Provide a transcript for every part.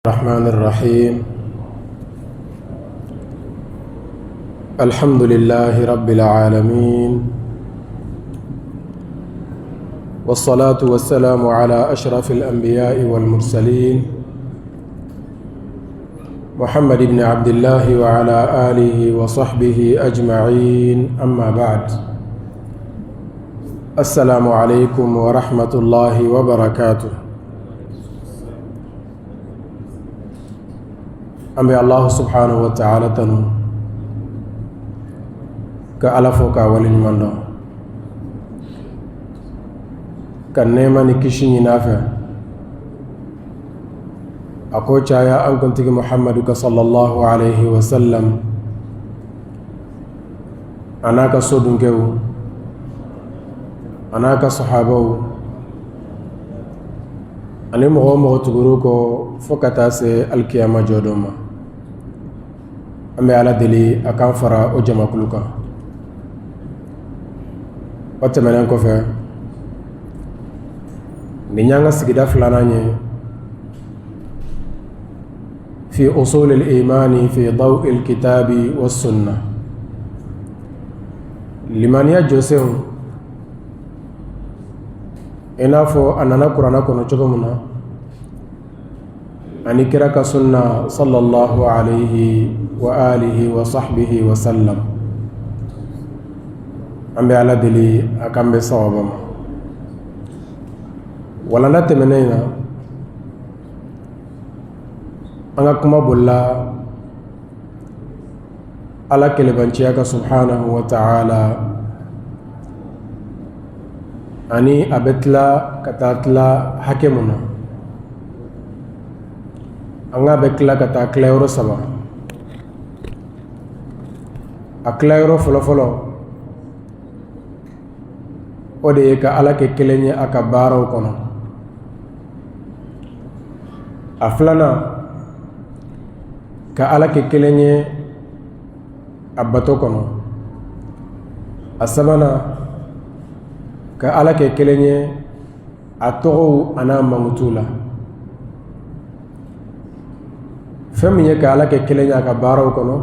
الرحمن الرحيم. الحمد لله رب العالمين، والصلاة والسلام على أشرف الأنبياء والمرسلين، محمد بن عبد الله وعلى آله وصحبه أجمعين، أما بعد، السلام عليكم ورحمة الله وبركاته. An bɛ Allahu subhanahu wa ta'ala tanu, ka Ala fo k'a waleɲuman dɔn, ka nɛɛma ni kisi ɲini a fɛ, a k'o caya an kuntigi Muhammadu kan sallallahu alaihi wa sallam, a n'a ka sodunkɛw, a n'a ka sahabaw, ani mɔgɔ o mɔgɔ tugur'u kɔ fo ka taa se alikiyama jɔdon ma. An bɛ Ala deli a k'an fara o jamakulu kan. O tɛmɛnen kɔfɛ, nin y'an ka sigida filanan ye fi usul al-imani fi dawi al-kitabi wa sunna, limaniya jɔsenw i n'a fɔ a nana kuranɛ kɔnɔ cogo min na ani kira ka sunna sallallahu alayhi wa alihi wa sahbihi wa sallam. An bɛ Ala deli a k'an bɛn sawaba ma. Walanda tɛmɛnen na, an ka kuma bolila Ala kelebanciya kan subhanahu wa ta'ala, ani a bɛ tila ka taa tila hakɛ mun na. An k'a bɛ tila ka taa tilayɔrɔ saba. A tilayɔrɔ fɔlɔfɔlɔ, o de ye ka Ala kɛ kelen ye a ka baaraw kɔnɔ. A filanan, ka Ala kɛ kelen ye a bato kɔnɔ. A sabanan, ka Ala kɛ kelen ye a tɔgɔw an'a mankutuw la. Fɛn min ye ka Ala kɛ kelen ye a ka baaraw kɔnɔ,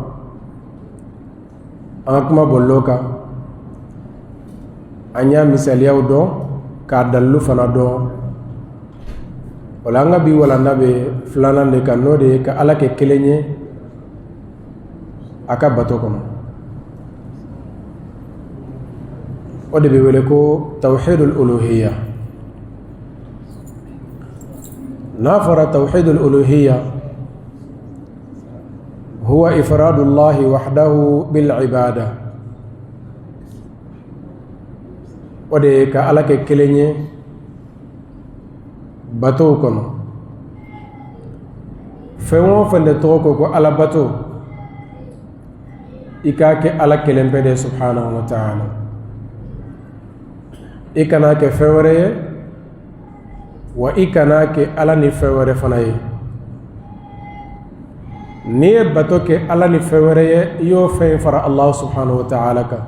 an ka kuma bolil'o kan. An y'a misaliyaw dɔn, k'a dalilu fana dɔn. O la, an ka bi walanda bɛ filanan de kan, n'o de ye ka Ala kɛ kelen ye a ka bato kɔnɔ. O de bɛ wele ko tawhidul uluhiyya. N'a fɔra tawhidul uluhiyya, huwa ifradullahi wahdahu bil ibada, o de ye ka Ala kɛ kelen ye batow kɔnɔ. Fɛn o fɛn de tɔgɔ ko ko Ala bato, i k'a kɛ Ala kelen pe de subhanahu wa ta'ala, i kan'a kɛ fɛn wɛrɛ ye, wa i kan'a kɛ Ala ni fɛn wɛrɛ fana ye. N'i ye bato kɛ Ala ni fɛn wɛrɛ ye, i y'o fɛn fara Allah subhanahu wa ta'ala kan.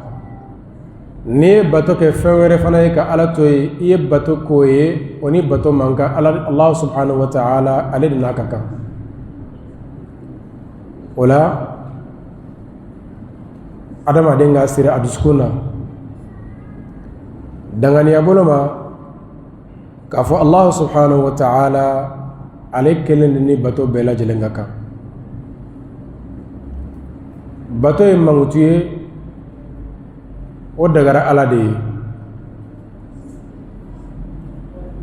N'i ye bato kɛ fɛn wɛrɛ fana ye ka Ala to yen, i ye bato k'o ye, o ni bato man kan. Ala, Allah subhanahu wa ta'ala, ale de n'a ka kan. O la, adamaden ka siri a dusukun na danganiya bolo ma k'a fɔ Allah subhanahu wa ta'ala, ale kelen de ni bato bɛɛ lajɛlen ka kan. Bato ye mankutu ye, o dagara Ala de ye.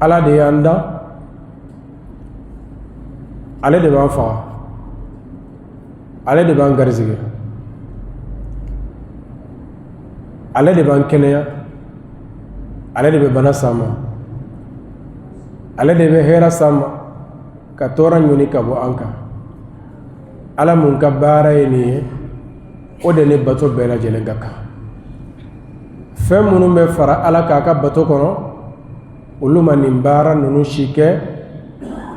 Ala de y'an dan, ale de b'an faga, ale de b'an garisɛgɛ, ale de b'an kɛnɛya, ale de bɛ bana s'an ma, ale de bɛ hɛrɛ s'an ma, ka tɔɔrɔ ɲini ka bɔ an kan. Ala mun ka baara ye nin ye, o de ni bato bɛɛ lajɛlen ka kan. Fɛn minnu bɛ fara Ala k'a ka bato kɔnɔ, olu ma nin baara ninnu si kɛ.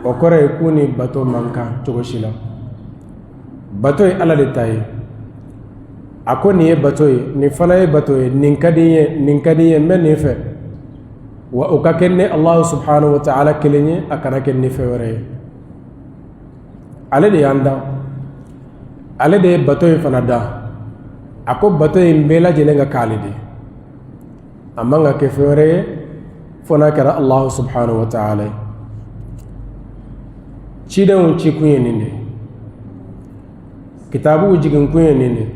O kɔrɔ ye k'u ni bato man kan cogo si la. Bato ye Ala de ta ye. A ko nin ye bato ye, nin fana ye bato ye, nin ka di n ye, nin ka di n ye, n bɛ nin fɛ, wa o ka kɛ ne Allah subhanahu wa ta'ala kelen ye, a kana kɛ ni fɛn wɛrɛ ye. Ale de y'an dan, ale de ye bato in fana dan. A ko bato in bɛɛ lajɛlen ka k'ale de ye, a man ka kɛ fɛn wɛrɛ ye fo n'a kɛra Allahu subhanahu wa ta'ala ye. Cidenw cikun ye nin de ye, kitabuw jiginkun ye nin de ye,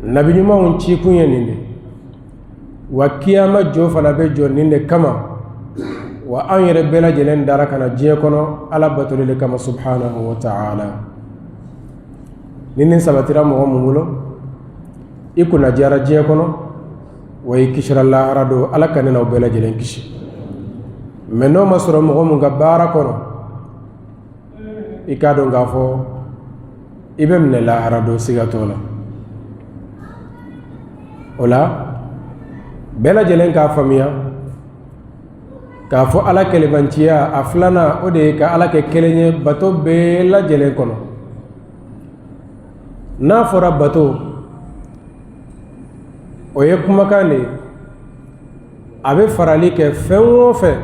nabi ɲumanw cikun ye nin de ye, wa kiyama jɔ fana bɛ jɔ nin de kama. Wa an yɛrɛ bɛɛ lajɛlen dara ka na diɲɛ kɔnɔ Ala batoli de kama subhanahu wa ta'ala. Ni nin sabatira mɔgɔ mun bolo, i kunna diyara diɲɛ kɔnɔ, wa i kisira lahara don. Ala ka ne n'aw bɛɛ lajɛlen kisi. Mɛ n'o ma sɔrɔ mɔgɔ mun ka baara kɔnɔ, i k'a dɔn k'a fɔ i bɛ minɛ lahara don, siga t'o la. O la, bɛɛ lajɛlen k'a faamuya k'a fɔ Ala kelebanciya a filanan, o de ye ka Ala kɛ kelen ye bato bɛɛ lajɛlen kɔnɔ. N'a fɔra bato, o ye kumakan de ye, a bɛ farali kɛ fɛn o fɛn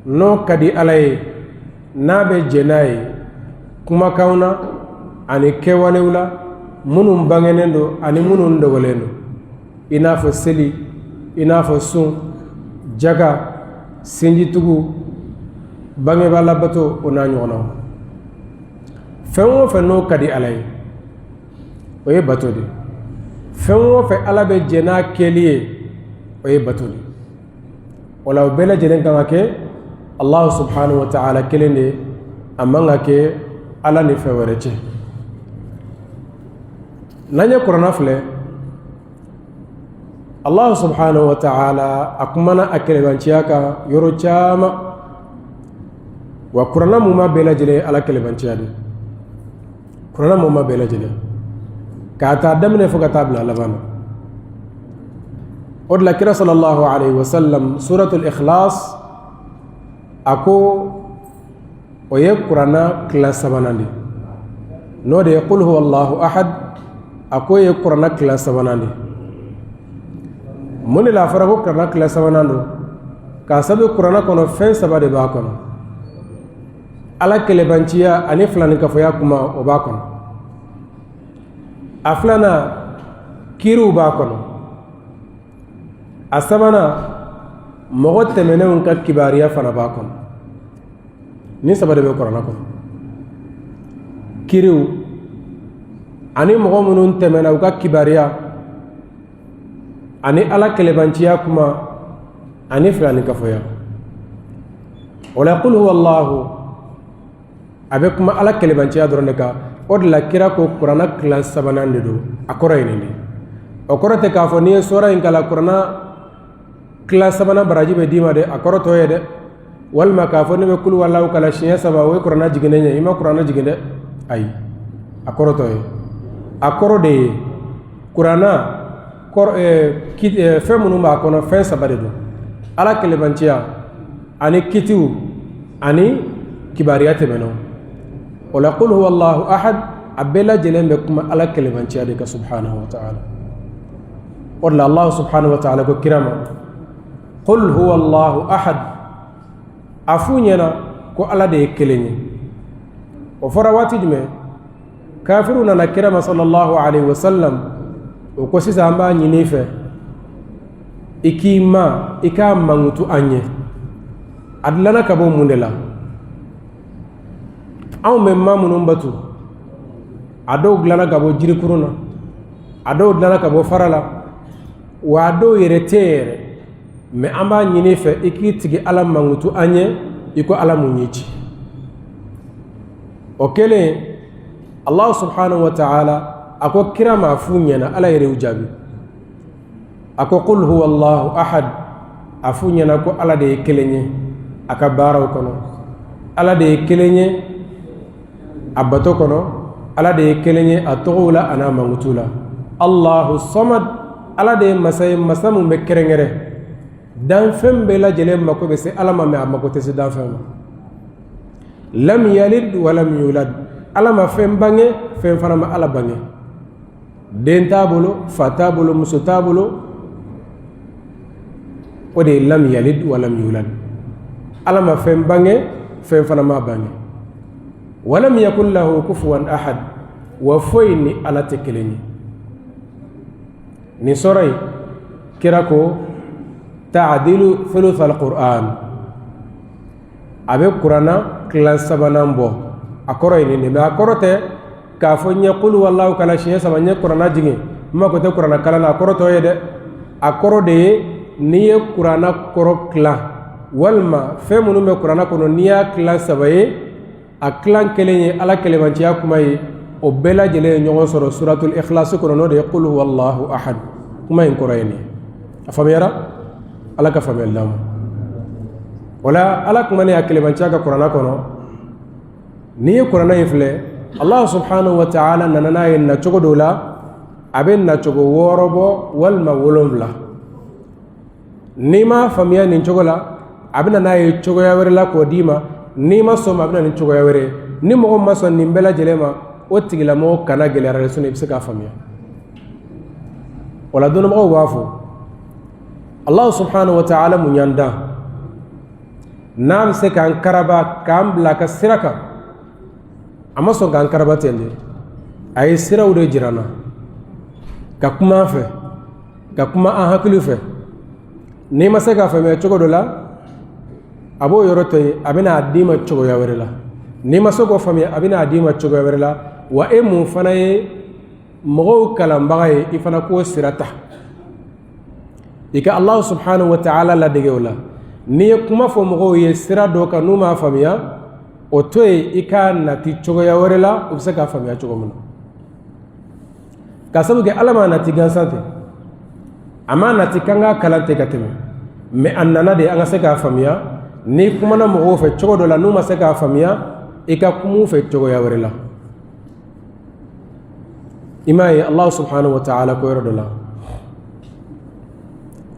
n'o ka di Ala ye, n'a bɛ jɛn n'a ye, kumakanw na ani kɛwalew la, minnu bangenen don ani minnu dogolen don, i n'a fɔ seli, i n'a fɔ sun, jaka, sinjitugu, bangebaa labato, o n'a ɲɔgɔnnaw. Fɛn o fɛn n'o ka di Ala ye, o ye bato de ye. Fɛn o fɛn Ala bɛ jɛn n'a kɛli ye, o ye bato de ye. O la, o bɛɛ lajɛlen kan ka kɛ Allahu subhanahu wa ta'ala kelen de ye, a man ka kɛ Ala ni fɛn wɛrɛ cɛ. N'an ye kuranna filɛ, Allahu subhanahu wa ta'ala a kumana a kelebanciya kan yɔrɔ caman. Wa kuranna muma bɛɛ lajɛlen ye Ala kelebanciya de ye. Kuranna muma bɛɛ lajɛlen, k'a ta daminɛ fo ka taa bila laban na. O de la, kira sallallahu alaihi wasallam, suratul Ikhlas, a ko o ye kuranna tila sabanan de. N'o de ye qul huwa Allahu ahad, a ko ye kuranna tila sabanan de. Mun de la a fɔra ko kuranna tila sabanan don? K'a sabu kuranna kɔnɔ, fɛn saba de b'a kɔnɔ: Ala kelebanciya ani filaninkafoya kuma, o b'a kɔnɔ; a filanan, kiriw b'a kɔnɔ; a sabanan, mɔgɔ tɛmɛnenw ka kibaruya fana b'a kɔnɔ. Nin saba de bɛ kuranna kɔnɔ: kiriw ani mɔgɔ minnu tɛmɛna u ka kibaruya, ani Ala kelebanciya kuma ani filaninkafoya. O la, qul huwa Allahu, a bɛ kuma Ala kelebanciya dɔrɔn de kan. O de la, kira ko kuranna tila sabanan de don. A kɔrɔ ye nin de. O kɔrɔ tɛ k'a fɔ n'i ye sura in kalan, kuranna tila sabanan baraji bɛ d'i ma dɛ. A kɔrɔ t'o ye dɛ. Walima k'a fɔ ne bɛ kulu walaw kalan siɲɛ saba, o ye kuranna jiginnen ye, i ma kuranna jigin dɛ. Ayi, a kɔrɔ t'o ye. A kɔrɔ de ye kuranna fɛn minnu b'a kɔnɔ, fɛn saba de don: Ala kelebanciya ani kitiw ani kibaruya tɛmɛnenw. O la, qul huwa Allahu ahad, a bɛɛ lajɛlen bɛ kuma Ala kelebanciya de kan subhanahu wa ta'ala. O de la, Allah subhanahu wa ta'ala ko kira ma: qul huwa Allahu ahad, a f'u ɲɛna ko Ala de ye kelen ye. O fɔra waati jumɛn? Kafiriw nana kira ma sallallahu alaihi wasallam, o ko: sisan an b'a ɲini i fɛ, i k'i ma, i k'a mankutu an ye. A dilanna ka bɔ mun de la? Anw bɛ ma minnu batu, a dɔw dilanna ka bɔ jirikurun na, a dɔw dilanna ka bɔ fara la, wa a dɔw yɛrɛ tɛ yɛrɛ. Mɛ an b'a ɲini i fɛ, i k'i tigi Ala mankutu an ye i ko Ala mun y'i ci. O kɛlen, Allah subhanahu wa ta'ala a ko kira ma f'u ɲɛna, Ala yɛrɛ y'u jaabi, a ko: qul huwa Allahu ahad, a f'u ɲɛna ko Ala de ye kelen ye a ka baaraw kɔnɔ, Ala de ye kelen ye a bato kɔnɔ, Ala de ye kelen ye a tɔgɔw la an'a mankutu la. Allahu samad, Ala de ye masa ye, masa mun bɛ kɛrɛnkɛrɛn. Danfɛn bɛɛ lajɛlen mako bɛ se Ala ma, mɛ a mako tɛ se danfɛn ma. Lam yalid walam yulad, Ala ma fɛn bange, fɛn fana ma Ala bange. Den t'a bolo, fa t'a bolo, muso t'a bolo. O de ye lam yalid walam yulad. Ala ma fɛn bange, fɛn fana m'a bange. Walam yakun lahu kufuwan ahad, wa foyi ni Ala tɛ kelen ye. Nin sura in, kira ko ta'dilu thuluth al-Qur'an, a bɛ kuranna tilan sabanan bɔ. A kɔrɔ ye nin de, mais a kɔrɔ tɛ k'a fɔ n ye qul huwallahu kalan siɲɛ saba, n ye kuranna jigin, n mako tɛ kuranna kalan na. A kɔrɔ t'o ye dɛ. A kɔrɔ de ye n'i ye kuranna kɔrɔ tilan, walima fɛn minnu bɛ kuranna kɔnɔ, n'i y'a tilan saba ye, a tilan kelen ye Ala kelemanciya kuma ye. O bɛɛ lajɛlen ye ɲɔgɔn sɔrɔ suratul ikhlas kɔnɔ, n'o de ye qul huwallahu ahad. Kuma in kɔrɔ ye nin ye. A faamuyara? Ala ka faamuyali d'an ma. O la, Ala kumanen a kelemanciya kan kuranna kɔnɔ, n'i ye kuranna in filɛ, Allah subhanahu wa ta'ala nana n'a ye nacogo dɔ la, a bɛ nacogo 6 bɔ walima 7. N'i m'a faamuya nin cogo la, a bɛ na n'a ye cogoya wɛrɛ la k'o d'i ma. N'i ma sɔn ma, a bɛ na ni cogoya wɛrɛ ye. Ni mɔgɔ ma sɔn nin bɛɛ lajɛlen ma, o tigilamɔgɔ kana gɛlɛyara dɛ, sinon i bɛ se k'a faamuya. O la, dɔnnibagaw b'a fɔ, Allah subhanahu wa ta'ala mun y'an dan, n'a bɛ se k'an karaba k'an bila a ka sira kan, a ma sɔn k'an karaba ten de. A ye siraw de jira an na, ka kuma an fɛ, ka kuma an hakili fɛ. N'i ma se k'a faamuya cogo dɔ la, a b'o yɔrɔ to yen, a bɛna a d'i ma cogoya wɛrɛ la. N'i ma se k'o faamuya, a bɛna a d'i ma cogoya wɛrɛ la. Wa e mun fana ye mɔgɔw kalanbaga ye, i fana k'o sira ta, i ka Allah subhanahu wa ta'ala ladege o la. N'i ye kuma fɔ mɔgɔw ye sira dɔ kan, n'u m'a faamuya, o to yen, i k'a nati cogoya wɛrɛ la, u bɛ se k'a faamuya cogo min na. Ka sabu kɛ Ala m'a nati gansan tɛ, a m'a nati k'an k'a kalan tɛ ka tɛmɛ, mais a nana de an ka se k'a faamuya. N'i kumana mɔgɔw fɛ cogo dɔ la, n'u ma se k'a faamuya, i ka kuma u fɛ cogoya wɛrɛ la. I m'a ye, Allah subhanahu wa ta'ala ko yɔrɔ dɔ la: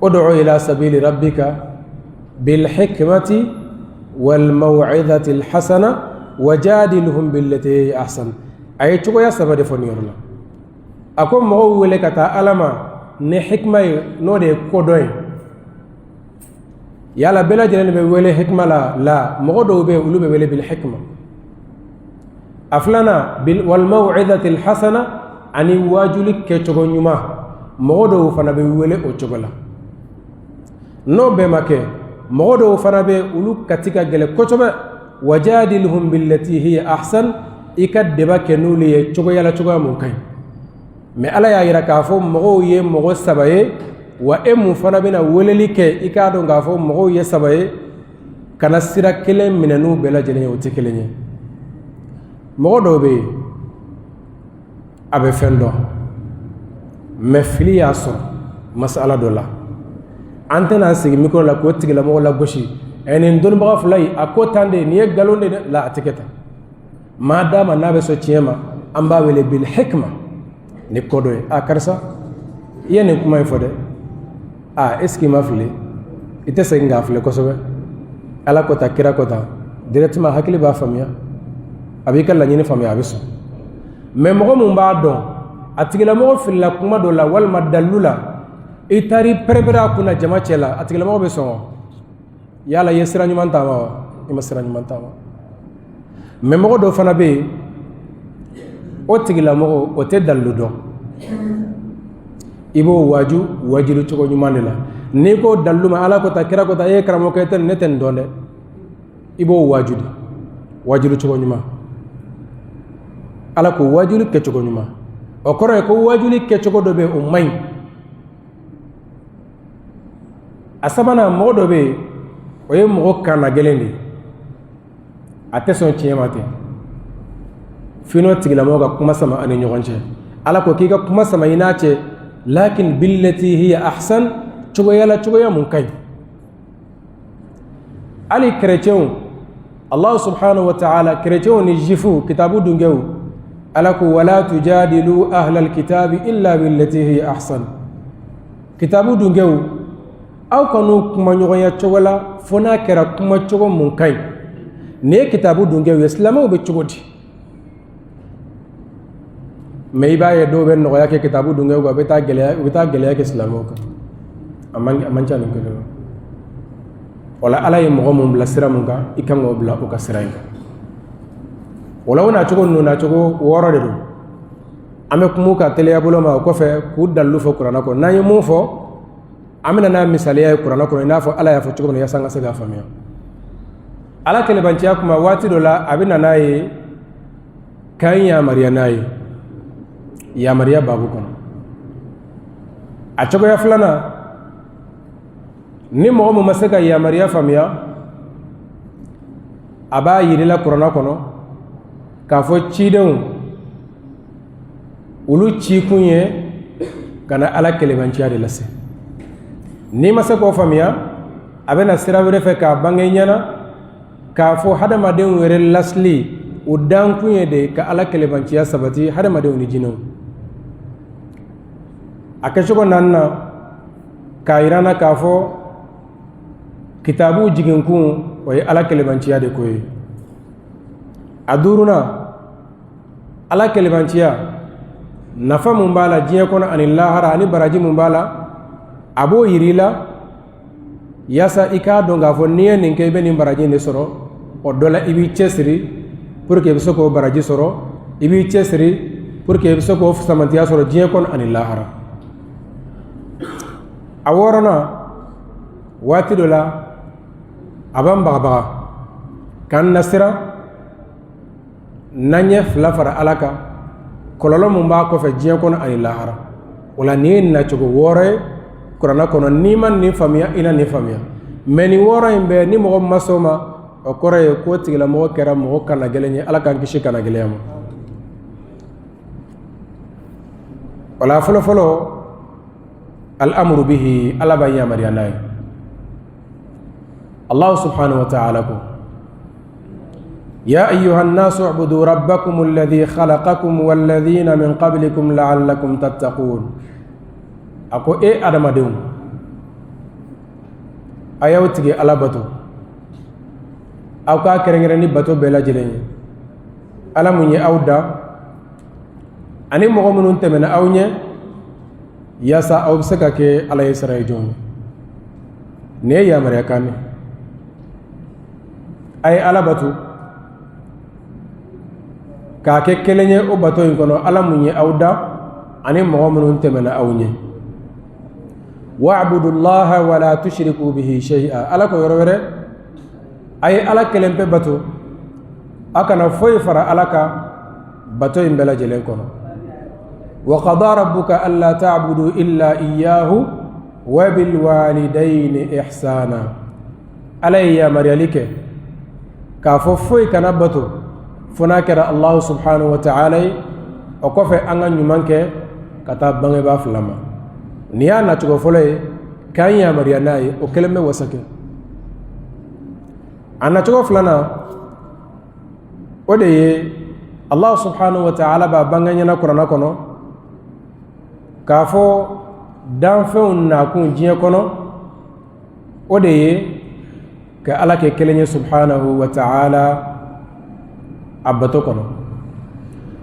ud'u ila sabili rabbika bil hikmati wal maw'izati al hasana wajadilhum billati hiya ahsan. A ye cogoya saba de fɔ nin yɔrɔ la. A ko mɔgɔw wele ka taa Ala ma ni hikma ye, n'o de ye kodɔn ye. Yala bɛɛ lajɛlen de bɛ wele hikma la? La, mɔgɔ dɔw bɛ yen, olu bɛ wele bil hikma. A filanan, wal maw'izati al hasana, ani waajuli kɛcogo ɲuman, mɔgɔ dɔw fana bɛ wele o cogo la. N'o bɛɛ ma kɛ, mɔgɔ dɔw fana bɛ, olu kati ka gɛlɛn kosɛbɛ. Wajadilhum billati hiya ahsan, i ka débat kɛ n'olu ye cogoya la, cogoya mun ka ɲi. Mais Ala y'a yira k'a fɔ mɔgɔw ye mɔgɔ saba ye. Wa e mun fana bɛna weleli kɛ, i k'a dɔn k'a fɔ mɔgɔw ye saba ye, kana sira kelen minɛ n'u bɛɛ lajɛlen ye, o tɛ kelen ye. Mɔgɔ dɔw bɛ yen, a bɛ fɛn dɔn, mais fili y'a sɔrɔ masala dɔ la. An tɛna an sigi micro la k'o tigilamɔgɔ lagosi: ɛ, nin dɔnnibaga fila in, a ko tan de, nin ye nkalon de la. A tɛ kɛ tan. Maa d'a ma n'a bɛ sɔn tiɲɛ ma, an b'a wele bil hikma, ni ko dɔ ye: a karisa, i ye nin kuma in fɔ dɛ, a est ce que i ma fili? I tɛ segin k'a filɛ kosɛbɛ? Ala ko tan, kira ko tan. Directement hakili b'a faamuya, a b'i ka laɲini faamuya, a bɛ sɔn. Mais mɔgɔ mun b'a dɔn a tigilamɔgɔ filila kuma dɔ la walima dalilu la, i taar'i pɛrɛpɛrɛ a kunna jama cɛ la, a tigilamɔgɔ bɛ sɔn wa? Yala i ye sira ɲuman taama wa? I ma sira ɲuman taama. Mais mɔgɔ dɔ fana bɛ yen, o tigilamɔgɔ o tɛ dalilu dɔn, i b'o waaju waajuli cogo ɲuman de la. N'i ko dalilu ma, Ala ko ta, kira ko ta, e ye karamɔgɔkɛ tɛ, ne tɛ nin dɔn dɛ, i b'o waaju de waajuli cogo ɲuman. Ala ko waajuli kɛcogo ɲuman, o kɔrɔ ye ko waajuli kɛcogo dɔ bɛ yen, o man ɲi. A sabanan, mɔgɔ dɔ bɛ yen, o ye mɔgɔ kanna gɛlɛn de ye, a tɛ sɔn tiɲɛ ma ten, f'i n'o tigilamɔgɔ ka kuma sama ani ɲɔgɔn cɛ. Ala ko k'i ka kuma sama i n'a cɛ, lakin billati hiya ahsan, cogoya la, cogoya mun ka ɲi. Hali kerecɛnw, Allah subhanahu wa ta'ala, kerecɛnw ni juifw, kitabu dungew, Ala ko: wala tujadilu ahlal kitabi illa billati hiya ahsan. Kitabu dungew, aw kan'u kuma ɲɔgɔnya cogo la fo n'a kɛra kuma cogo mun ka ɲi. Nin ye kitabu dungew ye. Silamɛw bɛ cogo di? Mais i b'a ye dɔw bɛ nɔgɔya kɛ kitabu dungew kan, u bɛ taa gɛlɛya kɛ silamɛw kan. A man ca nin kelen. O la Ala ye mɔgɔ mun bila sira mun kan, i kan k'o bila o ka sira in kan. O la, o nacogo ninnu, nacogo wɔɔrɔ de don. An bɛ kuma ka teliya bolo ma, o kɔfɛ k'u dalilu fɔ kuranɛ kɔnɔ. N'an ye mun fɔ, an bɛna n'a misaliya ye kuranɛ kɔnɔ, i n'a fɔ Ala y'a fɔ cogo min na, yaasa an ka se k'a faamuya. Ala kelebanciya kuma, waati dɔ la a bɛ na n'a ye k'an yamaruya n'a ye, yamaruya babu kɔnɔ. A cogoya filanan, ni mɔgɔ min ma se ka yamaruya faamuya, a b'a yir'i la kuranɛ kɔnɔ k'a fɔ cidenw olu cikun ye ka na Ala kelebanciya de lase. N'i ma se k'o faamuya, a bɛ na sira wɛrɛ fɛ k'a bange ɲɛna k'a fɔ hadamadenw yɛrɛ lasili, o dankun ye de ka Ala kelebanciya sabati hadamadenw ni jinɛw. A kɛcogo naaninan, k'a yira an na k'a fɔ kitabu jiginkun, o ye Ala kelebanciya de ko ye. A duurunan, Ala kelebanciya nafa mun b'a la diɲɛ kɔnɔ ani lahara, ani baraji mun b'a la, a b'o yir'i la yaasa i k'a dɔn k'a fɔ n'i ye nin kɛ, i bɛ nin baraji de sɔrɔ. O dɔ la, i b'i cɛsiri pour que i bɛ se k'o baraji sɔrɔ, i b'i cɛsiri pour que i bɛ se k'o samantiya sɔrɔ diɲɛ kɔnɔ ani lahara. A wɔɔrɔnan, waati dɔ la a b'an bagabaga k'an nasiran n'an ye fila fara Ala kan, kɔlɔlɔ mun b'a kɔfɛ diɲɛ kɔnɔ ani lahara. O la, nin ye nacogo wɔɔrɔ ye kuranɛ kɔnɔ. N'i ma nin faamuya, i na nin faamuya. Mais nin wɔɔrɔ in bɛɛ, ni mɔgɔ ma sɔn ma, o kɔrɔ ye k'o tigilamɔgɔ kɛra mɔgɔ kannagɛlɛn ye. Ala k'an kisi kannagɛlɛya ma. O la, fɔlɔ fɔlɔ, الأمر به, Ala b'a yamaruya n'a ye. الله سبحانه وتعالى ko: يا أيها الناس اعبدوا ربكم الذي خلقكم والذين من قبلكم لعلكم تتقون. A ko e adamadenw, a y'aw tigi Ala bato, aw k'a kɛrɛnkɛrɛn ni bato bɛɛ lajɛlen ye, Ala mun ye aw da ani mɔgɔ minnu tɛmɛna aw ɲɛ, yaasa aw bɛ se ka kɛ Ala ye sara ye jɔn ye. Nin ye yamaruya kan ye, a ye Ala bato k'a kɛ kelen ye o bato in kɔnɔ, Ala mun ye aw da ani mɔgɔ minnu tɛmɛna aw ɲɛ. واعبدوا الله ولا تشركوا به شيئا. Ala ko yɔrɔ wɛrɛ, a ye Ala kelen pe bato, a kana foyi fara Ala kan bato in bɛɛ lajɛlen kɔnɔ. وقضى ربك ألا تعبدوا إلا إياه وبالوالدين إحسانا. Ala ye yamaruyali kɛ k'a fɔ foyi kana bato fo n'a kɛra الله سبحانه وتعالى ye. O kɔfɛ, an ka ɲuman kɛ ka taa bangebaa fila ma. Nin y'a nacogo fɔlɔ ye k'an yamaruya n'a ye, o kelen bɛ wasa kɛ. A nacogo filanan, o de ye الله سبحانه وتعالى b'a bange ɲɛna kuranɛ kɔnɔ k'a fɔ danfɛnw nakun diɲɛ kɔnɔ, o de ye ka Ala kɛ kelen ye سبحانه وتعالى a bato kɔnɔ.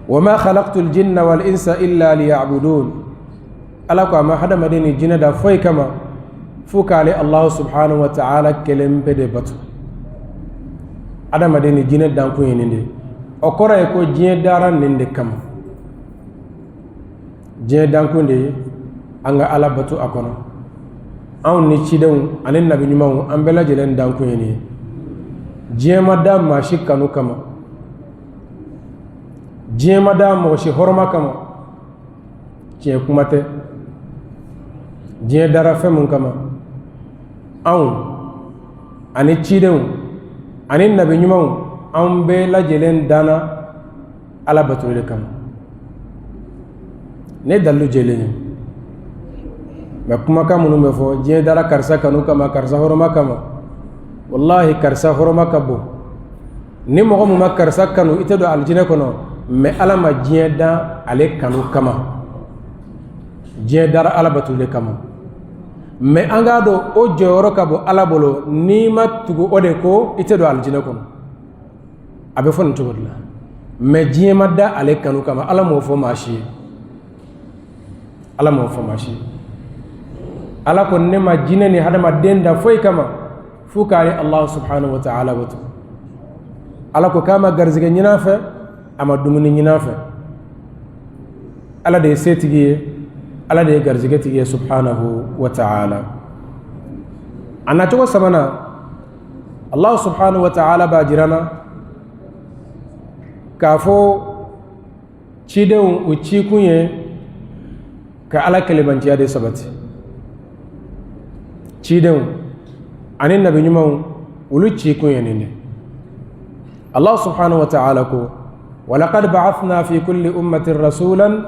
وما خلقت الجن والإنس إلا ليعبدون. Ala ko a ma hadamaden ni jinɛ da foyi kama fo k'ale الله سبحانه وتعالى kelen pe de bato. Adamaden ni jinɛ dankun ye nin de. O kɔrɔ ye ko diɲɛ dara nin de kama. Diɲɛ dankun de ye an ka Ala bato a kɔnɔ. Anw ni cidenw ani nabi ɲumanw, an bɛɛ lajɛlen dankun ye nin ye. Diɲɛ ma da maa si kanu kama, diɲɛ ma da mɔgɔ si hɔrɔma kama, tiɲɛ kuma tɛ. Diɲɛ dara fɛn mun kama, anw ani cidenw ani nabi ɲumanw, an bɛɛ lajɛlen danna Ala bato de kama. Ne dalilu jɛlen ye. Mais kumakan minnu bɛ fɔ, diɲɛ dara karisa kanu kama, karisa hɔrɔma kama, wallahi karisa hɔrɔma ka bon. Ni mɔgɔ mun ma karisa kanu, i tɛ don alijinɛ kɔnɔ. Mais Ala ma diɲɛ dan ale kanu kama, diɲɛ dara Ala bato de kama. Mais an k'a dɔn, o jɔyɔrɔ ka bon Ala bolo. N'i ma tugu o de ko, i tɛ don alijinɛ kɔnɔ. A bɛ fɔ nin cogo de la. Mais diɲɛ ma da ale kanu kama, Ala m'o fɔ maa si ye, Ala m'o fɔ maa si ye. Ala ko ne ma jinɛ ni hadamaden da foyi kama. f'u k'ale Allah subhanahu wa ta'ala bato. Ala ko k'a ma garisɛgɛ ɲin'a fɛ, a ma dumuni ɲin'a fɛ. Ala de ye setigi ye, Ala de ye garisɛgɛ tigi ye subhanahu wa ta'ala. A nacogo sabanan, Allah subhanahu wa ta'ala b'a jira an na k'a fɔ cidenw u cikun ye ka Ala kelebanciya de sabati. Cidenw ani nabi ɲumanw, olu cikun ye nin de. Allah subhanahu wa ta'ala ko: walaqad ba'athna fi kulli ummatin rasulan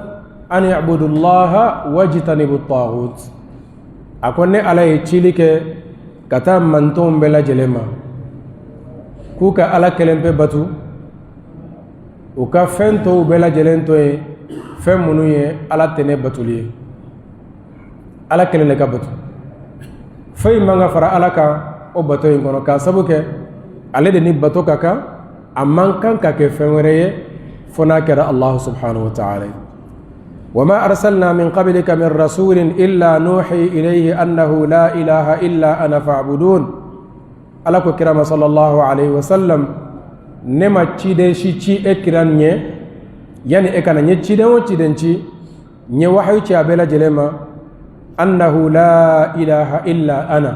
an i'budu allaha wajtanibu at-taghut. A ko ne Ala ye cili kɛ ka taa mantonw bɛɛ lajɛlen ma k'u ka Ala kelen pe batu, u ka fɛn tɔw bɛɛ lajɛlen to yen, fɛn minnu ye Ala tɛnɛ batuli ye. Ala kelen de ka batu, foyi man ka fara Ala kan o bato in kɔnɔ, k'a sabu kɛ ale de ni bato ka kan, a man kan ka kɛ fɛn wɛrɛ ye fo n'a kɛra Allahu subhanahu wa ta'ala ye. وما أرسلنا من قبلك من رسول إلا نوحي إليه أنه لا إله إلا أنا فاعبدون. Ala ko kira ma sallallahu alaihi wasallam: ne ma ciden si ci e kira ɲɛ yani e ka na. N ye ciden o ciden ci, n ye wahayu ci a bɛɛ lajɛlen ma annahu la ilaha illa ana,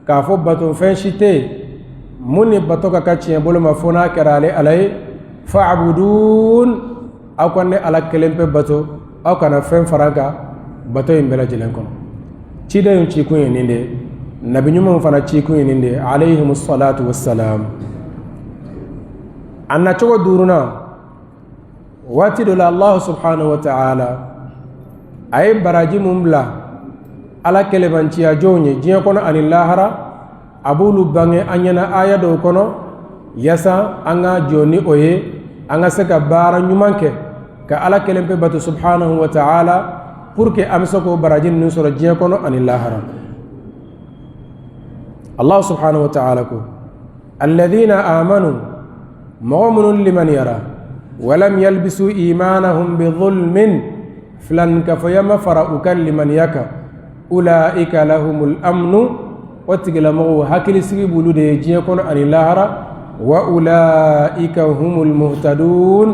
k'a fɔ batofɛn si tɛ yen mun ni bato ka kan tiɲɛ bolo ma fo n'a kɛra ale Ala ye. Fa'budun, aw ka ne Ala kelen pe bato, aw kana fɛn fara n kan bato in bɛɛ lajɛlen kɔnɔ. Ciden cikun ye nin de ye, nabi ɲumanw fana cikun ye nin de ye alayhimu salatu wassalam. A nacogo duurunan, waati dɔ la Allahu subhanahu wa ta'ala a ye baraji mun bila Ala kelebanciya jɔnw ye diɲɛ kɔnɔ ani lahara, a b'olu bange an ɲɛna aya dɔw kɔnɔ yasa an ka jɔ ni o ye, an ka se ka baara ɲuman kɛ ka Ala kelen pe bato subhanahu wa ta'ala, pour que an bɛ se k'o baraji ninnu sɔrɔ diɲɛ kɔnɔ ani lahara. Allah subhanahu wa ta'ala ko: alladhina amanu, mɔgɔ minnu limaniyara, walam yalbisu imanahum bi zulmin, filankafoya ma fara u ka limaniya kan, ulaika lahumul amnu, o tigilamɔgɔw hakilisigi b'olu de ye diɲɛ kɔnɔ ani lahara, wa ulaika humul muhtadun,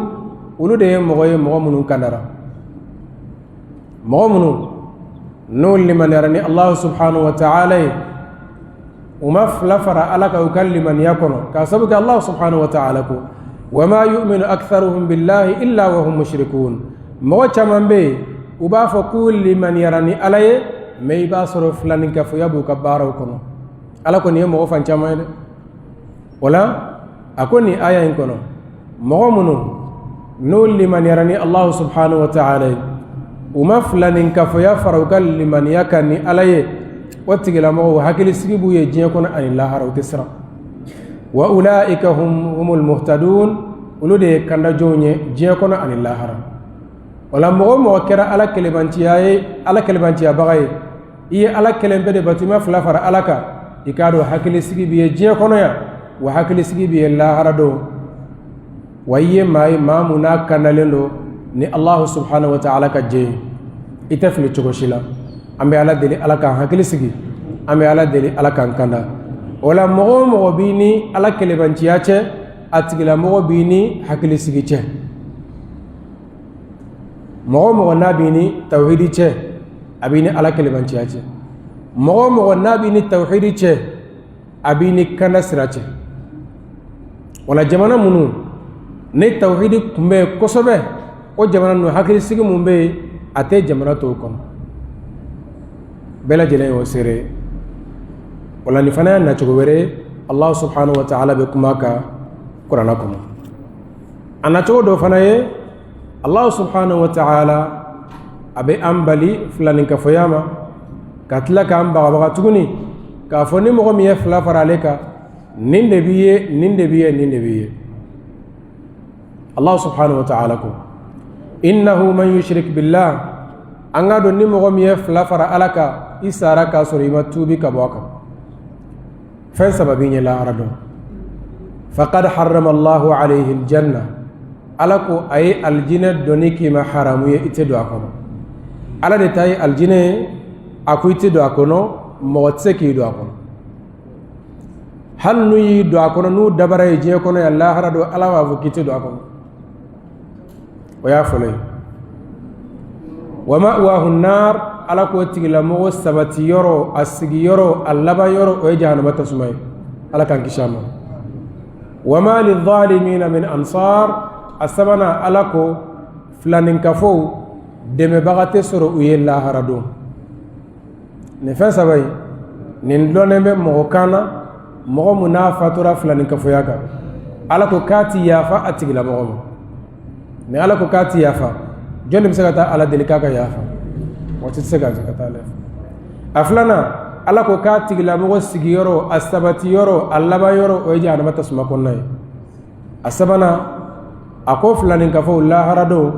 olu de ye mɔgɔ ye mɔgɔ minnu kandara. Mɔgɔ minnu n'u limaniyara ni Allahu subhanahu wa ta'ala ye, u ma fila fara Ala kan u ka limaniya kɔnɔ, k'a sabu kɛ Allah subhanahu wa ta'ala ko: wama yu'minu aktharuhum billahi illa wa hum mushrikun. Mɔgɔ caman bɛ yen, u b'a fɔ k'u limaniyara ni Ala ye, mais i b'a sɔrɔ filaninkafoya b'u ka baaraw kɔnɔ. Ala kɔni ye mɔgɔ fan caman ye dɛ. O la a ko nin aya in kɔnɔ, mɔgɔ minnu n'u limaniyara ni Allahu subhanahu wa ta'ala ye, u ma filaninkafoya fara u ka limaniya kan ni Ala ye, o tigilamɔgɔw hakilisigi b'u ye diɲɛ kɔnɔ ani lahara, u tɛ siran. Wa ulaika hum humul muhtadun, olu de ye kandajɔnw ye diɲɛ kɔnɔ ani lahara. O la mɔgɔ o mɔgɔ kɛra Ala kelebanciya ye, Ala kelebanciyabaga ye, i ye Ala kelen pe de bato, i ma fila fara Ala kan, i k'a dɔn hakilisigi b'i ye diɲɛ kɔnɔ yan, wa hakilisigi b'i ye lahara don, wa i ye maa ye maa mun n'a kandalen don ni Allahu subhanahu wa ta'ala ka jɛ ye, i tɛ fili cogo si la. An bɛ Ala deli Ala k'an hakili sigi, an bɛ Ala deli Ala k'an kanda. O la mɔgɔ o mɔgɔ b'i ni Ala kelebanciya cɛ, a tigilamɔgɔ b'i ni hakilisigi cɛ. Mɔgɔ o mɔgɔ n'a b'i ni tawhidi cɛ, a b'i ni Ala kelebanciya cɛ. Mɔgɔ o mɔgɔ n'a b'i ni tawhidi cɛ, a b'i ni kanda sira cɛ. Wala jamana minnu ni tawhidi tun bɛ yen kosɛbɛ, o jamana ninnu hakilisigi mun bɛ yen, a tɛ jamana tɔw kɔnɔ. Bɛɛ lajɛlen y'o seere ye. O la nin fana y'a nacogo wɛrɛ ye Allah subhanahu wa ta'ala bɛ kuma kan kuranna kɔnɔ. A nacogo dɔ fana ye, Allah subhanahu wa ta'ala a bɛ an bali filaninkafoya ma, ka tila k'an bagabaga tuguni k'a fɔ ni mɔgɔ min ye fila fara ale kan, nin de b'i ye, nin de b'i ye, nin de b'i ye. Allah subhanahu wa ta'ala ko: innahu man yushrik billah, an k'a dɔn ni mɔgɔ min ye fila fara Ala kan, i sara k'a sɔrɔ i ma tuubi ka bɔ a kan, fɛn saba b'i ɲɛ lahara don. Faqad harrama Allahu alayhi aljanna, Ala ko a ye aljinɛ donni k'i ma haramu ye, i tɛ don a kɔnɔ. Ala de ta ye aljinɛ ye, a ko i tɛ don a kɔnɔ, mɔgɔ tɛ se k'i don a kɔnɔ. Hali n'u y'i don a kɔnɔ n'u dabara ye diɲɛ kɔnɔ yan, lahara don Ala b'a fɔ k'i tɛ don a kɔnɔ. O y'a fɔlɔ ye. Wa ma'wahu nar, Ala k'o tigilamɔgɔ sabati yɔrɔ, a sigi yɔrɔ, a laban yɔrɔ, o ye jahanama tasuma ye. Ala k'an kisi a ma. Wa ma lizalimina min ansar, a sabanan, Ala ko filaninkafow dɛmɛbaga tɛ sɔrɔ u ye lahara don. Nin fɛn saba in, nin dɔnnen bɛ mɔgɔ kan na, mɔgɔ mun n'a fatura filaninkafoya kan, Ala ko k'a ti yafa a tigilamɔgɔ ma. Ni Ala ko k'a ti yafa, jɔn de bɛ se ka taa Ala deli k'a ka yafa? Mɔgɔ tɛ se ka taa Ala fɛ. A filanan, Ala ko k'a tigilamɔgɔ sigiyɔrɔ, a sabati yɔrɔ, a laban yɔrɔ, o ye jahanama tasuma kɔnɔna ye. A sabanan, a ko filaninkafow lahara don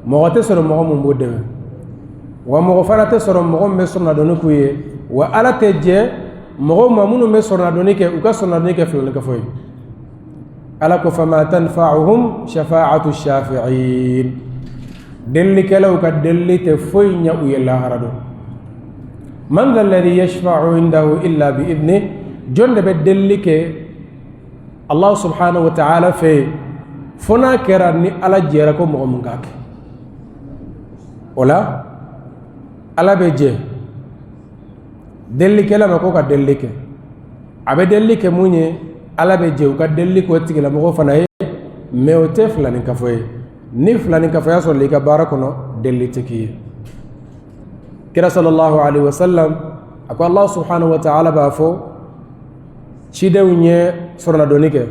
mɔgɔ tɛ sɔrɔ mɔgɔ mun b'o dɛmɛ, wa mɔgɔ fana tɛ sɔrɔ mɔgɔ min bɛ sɔrɔnadonni k'u ye, wa Ala tɛ jɛ mɔgɔw ma minnu bɛ sɔrɔnadonni kɛ, u ka sɔrɔnadonni kɛ filaninkafow ye. Ala ko fama tanfa'uhum shafa'atu shafi'in, delilikɛlaw ka delili tɛ foyi ɲɛ u ye lahara don. Man dha alladhi yashfa'u indahu illa bi idni, jɔn de bɛ delili kɛ Allah subhanahu wa ta'ala fɛ yen fo n'a kɛra ni Ala jɛra ko mɔgɔ mun k'a kɛ? O la Ala bɛ jɛ delilikɛla ma ko ka delili kɛ. A bɛ delili kɛ mun ye? Ala bɛ jɛ u ka delili k'o tigilamɔgɔ fana ye, mais o tɛ filaninkafo ye. Ni filaninkafoya sɔrɔla i ka baara kɔnɔ, delili tɛ k'i ye. Kira sallallahu alaihi wasallam a ko Allah subhanahu wa ta'ala b'a fɔ cidenw ye sɔrɔnadonni kɛ,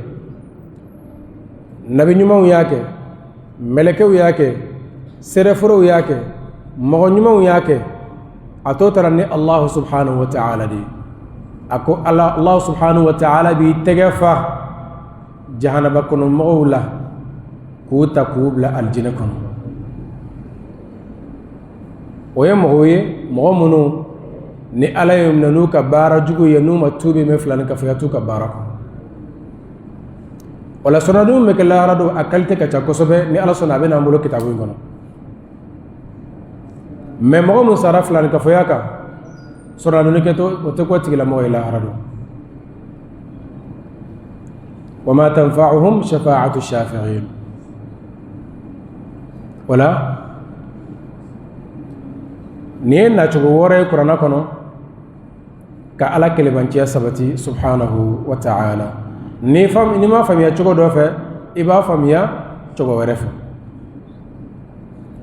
nabi ɲumanw y'a kɛ, mɛlɛkɛw y'a kɛ, seereforow y'a kɛ, mɔgɔ ɲumanw y'a kɛ. A tɔ tora ni Allah subhanahu wa ta'ala de ye. A ko ala, Allah subhanahu wa ta'ala b'i tɛgɛ fa jahanaba kɔnɔ mɔgɔw la k'u ta k'u bila alijinɛ kɔnɔ. O ye mɔgɔw ye, mɔgɔ minnu ni Ala y'u minɛ n'u ka baara jugu ye, n'u ma tuubi, mais filaninkafoya t'u ka baara kɔnɔ. O la sɔrɔnadon bɛ kɛ lahara don, a qualité ka ca kosɛbɛ. Ni Ala sɔnna, a bɛ n'an bolo kitabu in kɔnɔ. Mais mɔgɔ min sara filaninkafoya kan, sɔrɔnadonni kɛtɔ, o tɛ k'o tigilamɔgɔ ye lahara don. Wa ma tanfa'uhum shafa'atu shafi'in. O la nin ye nacogo wɔɔrɔ ye kuranna kɔnɔ ka Ala kelebanciya sabati subhanahu wa ta'ala. N'i m'a faamuya cogo dɔ fɛ, i b'a faamuya cogo wɛrɛ fɛ.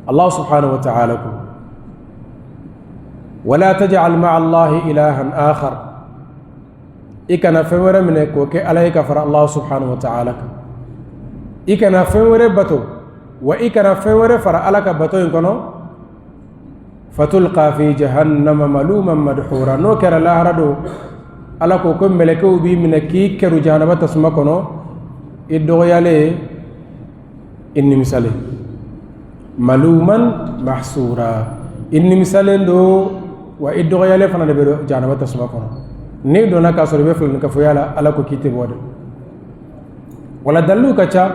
Allah subhanahu wa ta'ala ko wala taj'al ma'a Allahi ilahan akhar, i kana fɛn wɛrɛ minɛ k'o kɛ Ala ye ka fara Allah subhanahu wa ta'ala kan. I kana fɛn wɛrɛ bato, wa i kana fɛn wɛrɛ fara Ala ka bato in kɔnɔ. Fatulqa fi jahannama maluman madhura, n'o kɛra lahara don, Ala ko ko mɛlɛkɛw b'i minɛ k'i kɛru jahanama tasuma kɔnɔ, i dɔgɔyalen, i nimisalen. Maluman mahsura, i nimisalen don wa i dɔgɔyalen fana de bɛ don jahanama tasuma kɔnɔ. N'i donna k'a sɔrɔ i bɛ filaninkafoya la, Ala ko k'i tɛ bɔ dɛ. Wala dalilu ka ca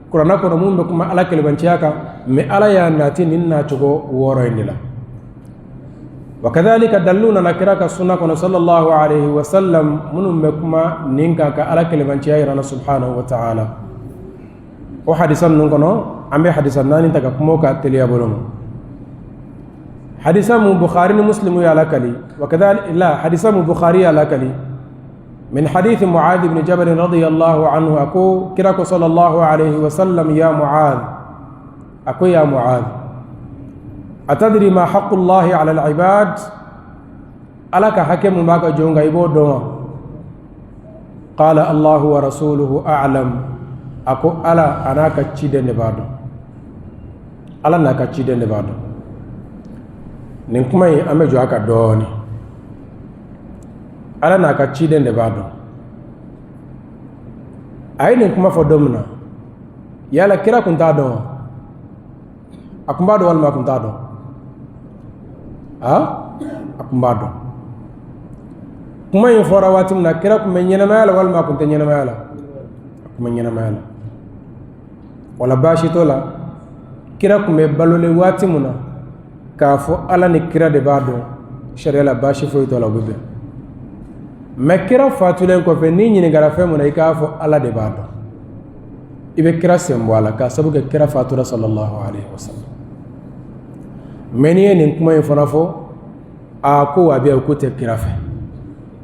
kuranna kɔnɔ mun bɛ kuma Ala kelebanciya kan, mais Ala y'a nati nin nacogo wɔɔrɔ in de la. Wa kadhalika dalilu nana kira ka sunna kɔnɔ sallallahu alaihi wa sallam minnu bɛ kuma nin kan ka Ala kelebanciya yira na subhanahu wa ta'ala. O hadisa ninnu kɔnɔ, an bɛ hadisa naani ta ka kuma o kan teliya bolo ma. Hadisa mun Bukhari ni Muslimu y'a lakali, wa kadhalika la hadisa mun Bukhari y'a lakali من حديث معاذ بن جبل رضي الله عنه، أكو كراكو صلى الله عليه وسلم يا معاذ، أكو يا معاذ أتدري ما حق الله على العباد؟ Ala ka hakɛ mun b'a ka jɔn kan, i b'o dɔn wa? قال الله ورسوله أعلم, a ko Ala a n'a ka ciden de b'a dɔn. Ala n'a ka ciden de b'a dɔn. Nin kuma in, an bɛ jɔ a kan dɔɔnin. Ala n'a ka ciden de b'a dɔn. A ye nin kuma fɔ don min na, yala kira kun t'a dɔn wa? A kun b'a dɔn walima a kun t'a dɔn? A kun b'a dɔn. Kuma in fɔra waati min na, kira kun bɛ ɲɛnamaya la walima a kun tɛ ɲɛnamaya la? A kun bɛ ɲɛnamaya la. Wala baasi t'o la. Kira kun bɛ balolen waati min na, k'a fɔ Ala ni kira de b'a dɔn, sariya la baasi foyi t'o la, o bɛ bɛn. Mɛ kira fatulen kɔfɛ, n'i ɲininkara fɛn mun na, i k'a fɔ Ala de b'a dɔn. I bɛ kira sen bɔ a la k'a sabu kɛ kira fatura sallallahu alaihi wasallam. Mɛ n'i ye nin kuma in fana fɔ, a ko wahabiya k'u tɛ kira fɛ.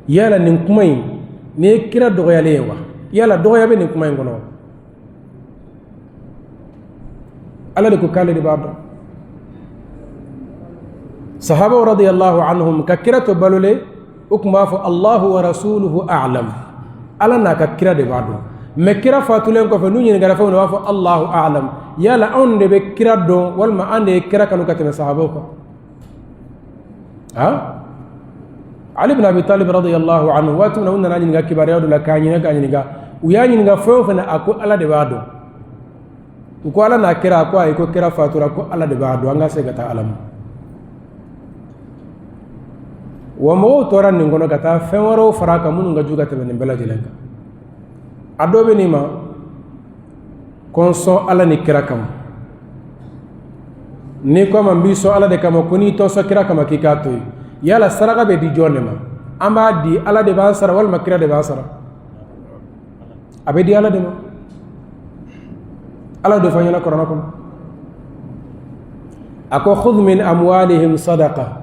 Yala nin kuma in, nin ye kira dɔgɔyalen ye wa? Yala dɔgɔya bɛ nin kuma in kɔnɔ wa? Ala de ko k'ale de b'a dɔn. Sahabaw radiyallahu anhum, ka kira to balolen, u tun b'a fɔ Allahu wa rasuluhu a'lam, Ala n'a ka kira de b'a dɔn. Mɛ kira fatulen kɔfɛ, n'u ɲininkara fɛn min na, u b'a fɔ Allahu a'lam. Yala anw de bɛ kira dɔn walima an de ye kira kanu ka tɛmɛ sahabaw kan? Ha, Ali bin Abi Talib radiyallahu anhu, waati min na u nana ɲininka kibaruya dɔ la, k'a ɲininka, k'a ɲininka, u y'a ɲininka fɛn o fɛn na, a ko Ala de b'a dɔn. U ko Ala n'a kira? A ko ayi, ko kira fatura, ko Ala de b'a dɔn, an ka se ka taa Ala ma. Wa mɔgɔw tora nin kɔnɔ ka taa fɛn wɛrɛw fara a kan minnu ka jugu ka tɛmɛ nin bɛɛ lajɛlen kan. A dɔ bɛ nin ma ko n sɔn Ala ni kira kama. N'i ko a ma n b'i sɔn Ala de kama, ko n'i tɛ sɔn kira kama, k'i k'a to yen. Yala saraka bɛ di jɔn de ma? An b'a di Ala de b'an sara walima kira de b'an sara? A bɛ di Ala de ma. Ala de fɔ ɲɛna kuranɛ kɔnɔ, a ko khudh min amwalihim sadaqa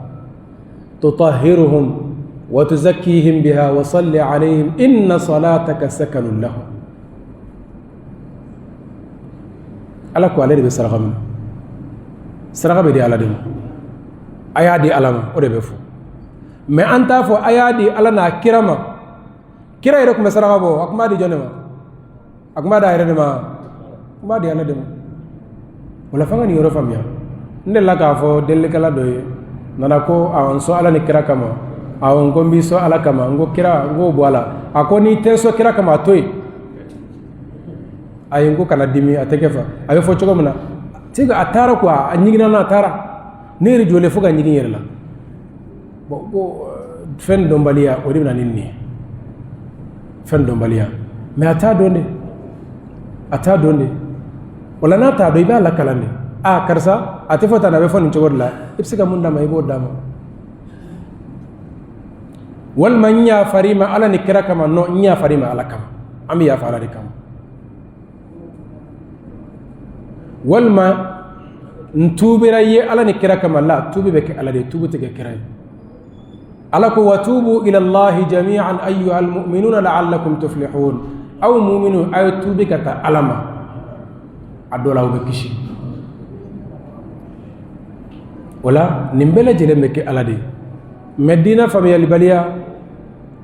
tutahhiruhum wa tuzakkihim biha wa salli alayhim inna salataka sakanun lahum. Ala ko ale de bɛ saraka minɛ, saraka bɛ di Ala de ma. A y'a di Ala ma, o de bɛ fɔ. Mɛ an t'a fɔ a y'a di Ala n'a kira ma. Kira yɛrɛ tun bɛ saraka bɔ, a tun b'a di jɔn de ma? A tun b'a di a yɛrɛ de ma? A tun b'a di Ala de ma. O la, f'an ka nin yɔrɔ faamuya. N delila k'a fɔ delilikɛla dɔ ye, nana ko awɔ, n sɔn Ala ni kira kama. Awɔ, n ko n b'i sɔn Ala kama. N ko kira, n k'o bɔ a la. A ko n'i tɛ sɔn kira kama, a to yen. Ayi, n ko kana dimi, a tɛ kɛ fa, a bɛ fɔ cogo min na. A taara quoi, a ɲiginna na, a taara. Ne yɛrɛ jɔlen fo ka ɲigin yɛrɛ la. Bon, ko fɛn dɔnbaliya, o de bɛ na ni nin ye, fɛn dɔnbaliya. Mais a t'a dɔn de, a t'a dɔn de. O la, n'a t'a dɔn, i b'a lakalan de. A karisa, a tɛ fɔ tan, a bɛ fɔ nin cogo de la. I bɛ se ka mun d'a ma, i b'o d'a ma. Walima n yafar'i ma Ala ni kira kama. Non, n yafar'i ma Ala kama. An bɛ yafa Ala de kama. Walima n tuubira i ye Ala ni kira kama. La, tuubi bɛ kɛ Ala de ye, tuubi tɛ kɛ kira ye. Ala ko watubu ila Allahi jami'an ayyuha almu'minuna la'allakum tuflihun. Aw mu'minu, aw ye tuubi ka taa Ala ma, a dɔ la aw bɛ kisi. O la, nin bɛɛ lajɛlen bɛ kɛ Ala de ye. Mɛ diinɛ faamuyalibaliya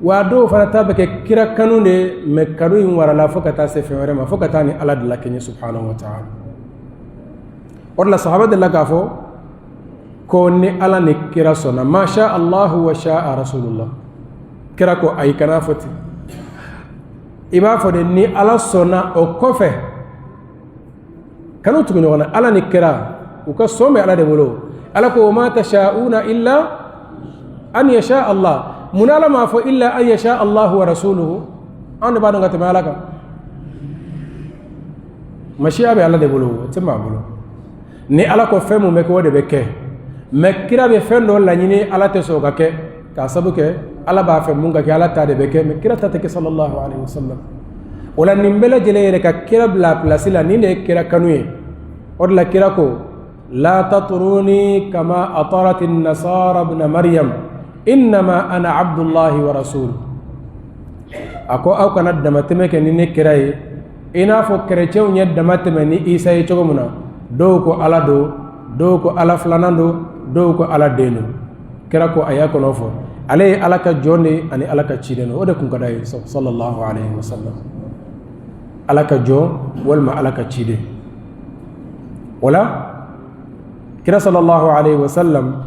wa, dɔw fana ta bɛ kɛ kira kanu de ye, mɛ kanu in warala fo ka taa se fɛn wɛrɛ ma, fo ka taa ni Ala de la kɛɲɛ subhanahu wa ta'ala. O de la, sahaba delila k'a fɔ ko ni Ala ni kira sɔnna, ma sha Allahu wa sha'a rasulullah. Kira ko ayi, kana fɔ ten, i b'a fɔ de ni Ala sɔnna. O kɔfɛ, kanu tugu ɲɔgɔn na, Ala ni kira u ka sɔn bɛ Ala de bolo. Ala ko wa ma tasha'una illa an yasha Allah. Mun Ala m'a fɔ illa an yasha Allahu wa rasuluhu? An de b'a dɔn ka tɛmɛ Ala kan. Masiya bɛ Ala de bolo, o tɛ maa bolo. Ni Ala ko fɛn mun bɛ kɛ, o de bɛ kɛ. Mɛ kira bɛ fɛn dɔ laɲini, Ala tɛ sɔn o ka kɛ, k'a sabu kɛ Ala b'a fɛ mun ka kɛ, Ala ta de bɛ kɛ, mɛ kira ta tɛ kɛ sallallahu alaihi wasallam. O la, nin bɛɛ lajɛlen yɛrɛ ka kira bila pilasi la, nin de ye kira kanu ye. O de la, kira ko la tatruni kama atarati nasara ibn Maryam innama ana abdullahi wa rasul. A ko aw kana damatɛmɛ kɛ ni ne kira ye i n'a fɔ kerecɛnw ye dama tɛmɛ ni Isa ye cogo min na. Dɔw ko Ala don, dɔw ko Ala filanan don, dɔw ko Ala den don. Kira ko a y'a kɔnɔ fɔ, ale ye Ala ka jɔn de ani Ala ka ciden don. O de kun ka d'a ye sallallahu alaihi wasallam, Ala ka jɔn walima Ala ka ciden. O la, kira sallallahu alaihi wasallam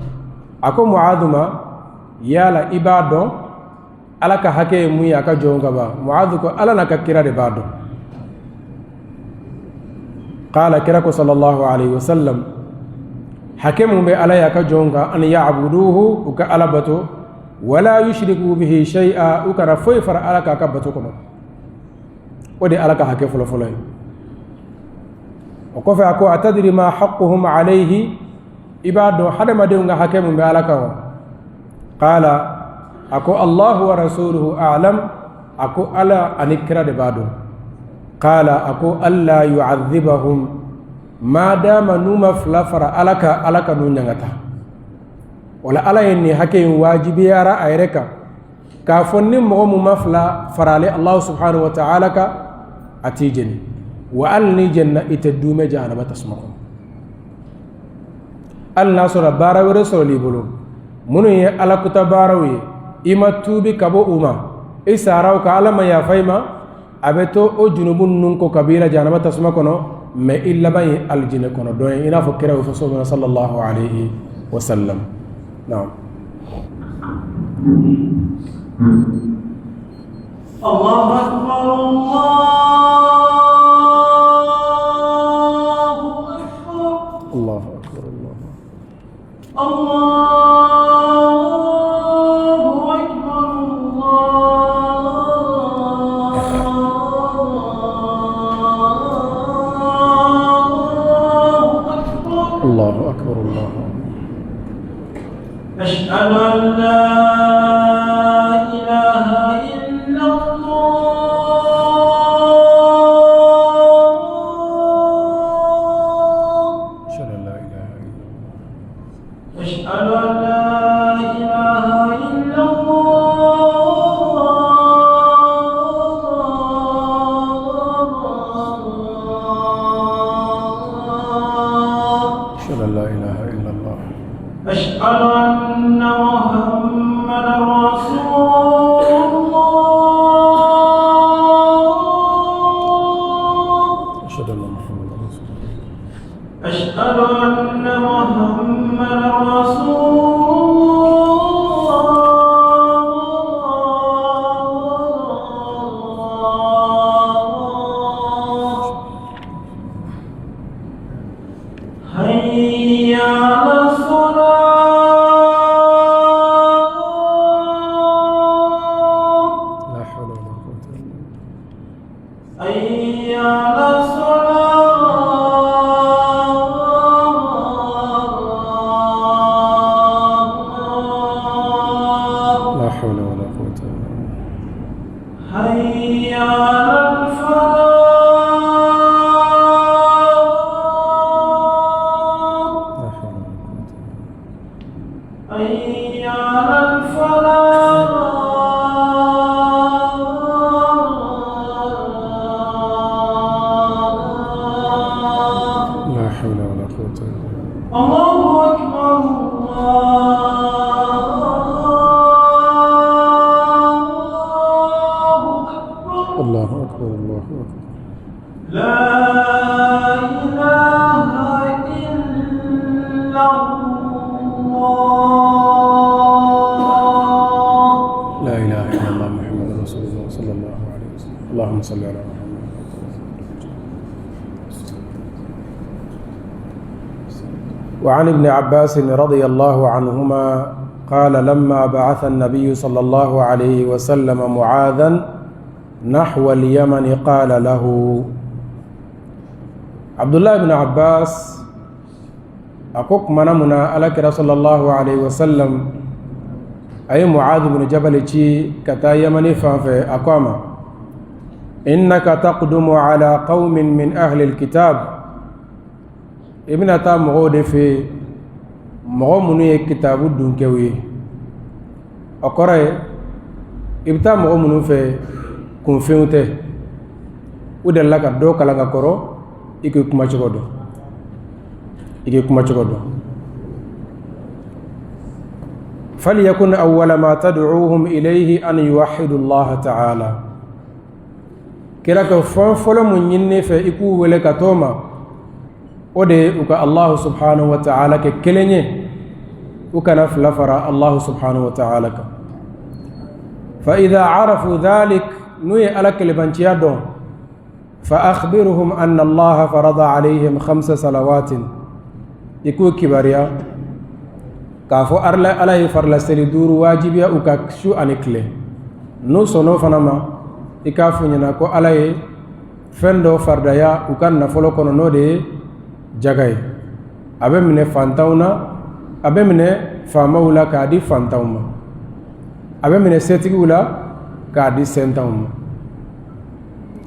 a ko Muadu ma: yala i b'a dɔn Ala ka hakɛ ye mun ye a ka jɔn kan ba? Muadu ko Ala n'a ka kira de b'a dɔn. Qala, kira ko sallallahu alaihi wasallam, hakɛ mun bɛ Ala ye a ka jɔn kan? An ya'buduhu, u ka Ala bato, wala yushriku bihi shay'a, u kana foyi fara Ala k'a ka bato kɔnɔ. O de ye Ala ka hakɛ fɔlɔfɔlɔ ye. O kɔfɛ, a ko atadri ma haqquhum alayhi, i b'a dɔn hadamadenw ka hakɛ mun bɛ Ala kan wa? Qala, A ko Allahu wa rasuluhu a'lam. A ko Ala ani kira de b'a dɔn. Qala, a ko alla yu'adhibahum ma dama n'u ma fila fara Ala kan, Ala kan'u ɲangata. Wala Ala ye nin hakɛ in wajibiyara a yɛrɛ kan k'a fɔ ni mɔgɔ mun ma fila fara ale Allahu subhanahu wa ta'ala kan, a t'i jeni, wa hali n'i jenina, i tɛ duumɛ jahanama tasuma kɔnɔ. Hali n'a sɔrɔ baara wɛrɛ sɔrɔl'i bolo minnu ye Ala kuta baaraw ye, i ma tuubi ka bɔ u ma, i sara o kan, Ala ma yafa i ma, a bɛ to o junubu ninnu ko ka b'i la jahanama tasuma kɔnɔ, mais i laban ye alijinɛ kɔnɔ dɔ ye, i n'a fɔ kira y'o fɔ cogo min na, sallallahu alayhi wa sallam. Naam. الله أكبر الله أكبر. الله أكبر الله. الله أكبر الله أكبر. الله أكبر الله. أشهد أن لا إله إلا الله. أشهد أن لا إله إلا الله. أشهد أن لا إله إلا الله. أشهد أن لا إله إلا الله. أشهد أن محمدا رسول الله. أشهد أن محمدا رسول الله. أشهد أن محمدا رسول الله. حي على الصلاة. لا حول ولا قوة إلا بالله. حي على الصلاة. لا حول ولا قوة إلا بالله. حي على الفلاح. لا حول ولا قوة إلا بالله. حي على الفلاح. لا حول ولا قوة إلا بالله. الله أكبر الله أكبر. الله أكبر الله أكبر. لا إله إلا الله. لا إله إلا الله محمد رسول الله صلى الله عليه وسلم. اللهم صل على محمد. وعن ابن عباس رضي الله عنهما قال لما بعث النبي صلى الله عليه وسلم معاذا نحو اليمن قال له. عبد الله بن عباس a ko tuma na mun na Ala kira sallallahu alayhi wa sallam a ye Muadh bin Jabal ci ka taa Yamani fan fɛ, a ko a ma: innaka taqdumu ala qaumin min ahli alkitab, i bɛna taa mɔgɔw de fɛ yen, mɔgɔ minnu ye kitabu dunkɛw ye. O kɔrɔ ye i bɛ taa mɔgɔ minnu fɛ, kunfinw tɛ, u delila ka dɔ kalan ka kɔrɔ, i k'i kuma cogo dɔn, i k'i kuma cogo dɔn. Falyakun awwala ma tad'uuhum ilayhi an yuwahhidu Allah ta'ala. Kira ka fɛn fɔlɔ mun ɲini fɛ i k'u wele ka t'o ma, o de ye u ka Allah subhanahu wa ta'ala kɛ kelen ye, u kana fila fara Allah subhanahu wa ta'ala kan. Fa idha arafu dhalik, n'u ye Ala kelebanciya dɔn, fa akhbirhum anna Allah farada alayhim khamsa salawatin, i k'u kibaruya k'a fɔ Ala ye farila seli duuru wajibiya u ka su ani tile. N'u sɔnn'o fana ma, i k'a f'u ɲɛna ko Ala ye fɛn dɔ faridaya u ka nafolo kɔnɔ, n'o de ye jaga ye, a bɛ minɛ fantanw na, a bɛ minɛ faamaw la k'a di fantanw ma. A bɛ minɛ setigiw la k'a di sentanw ma.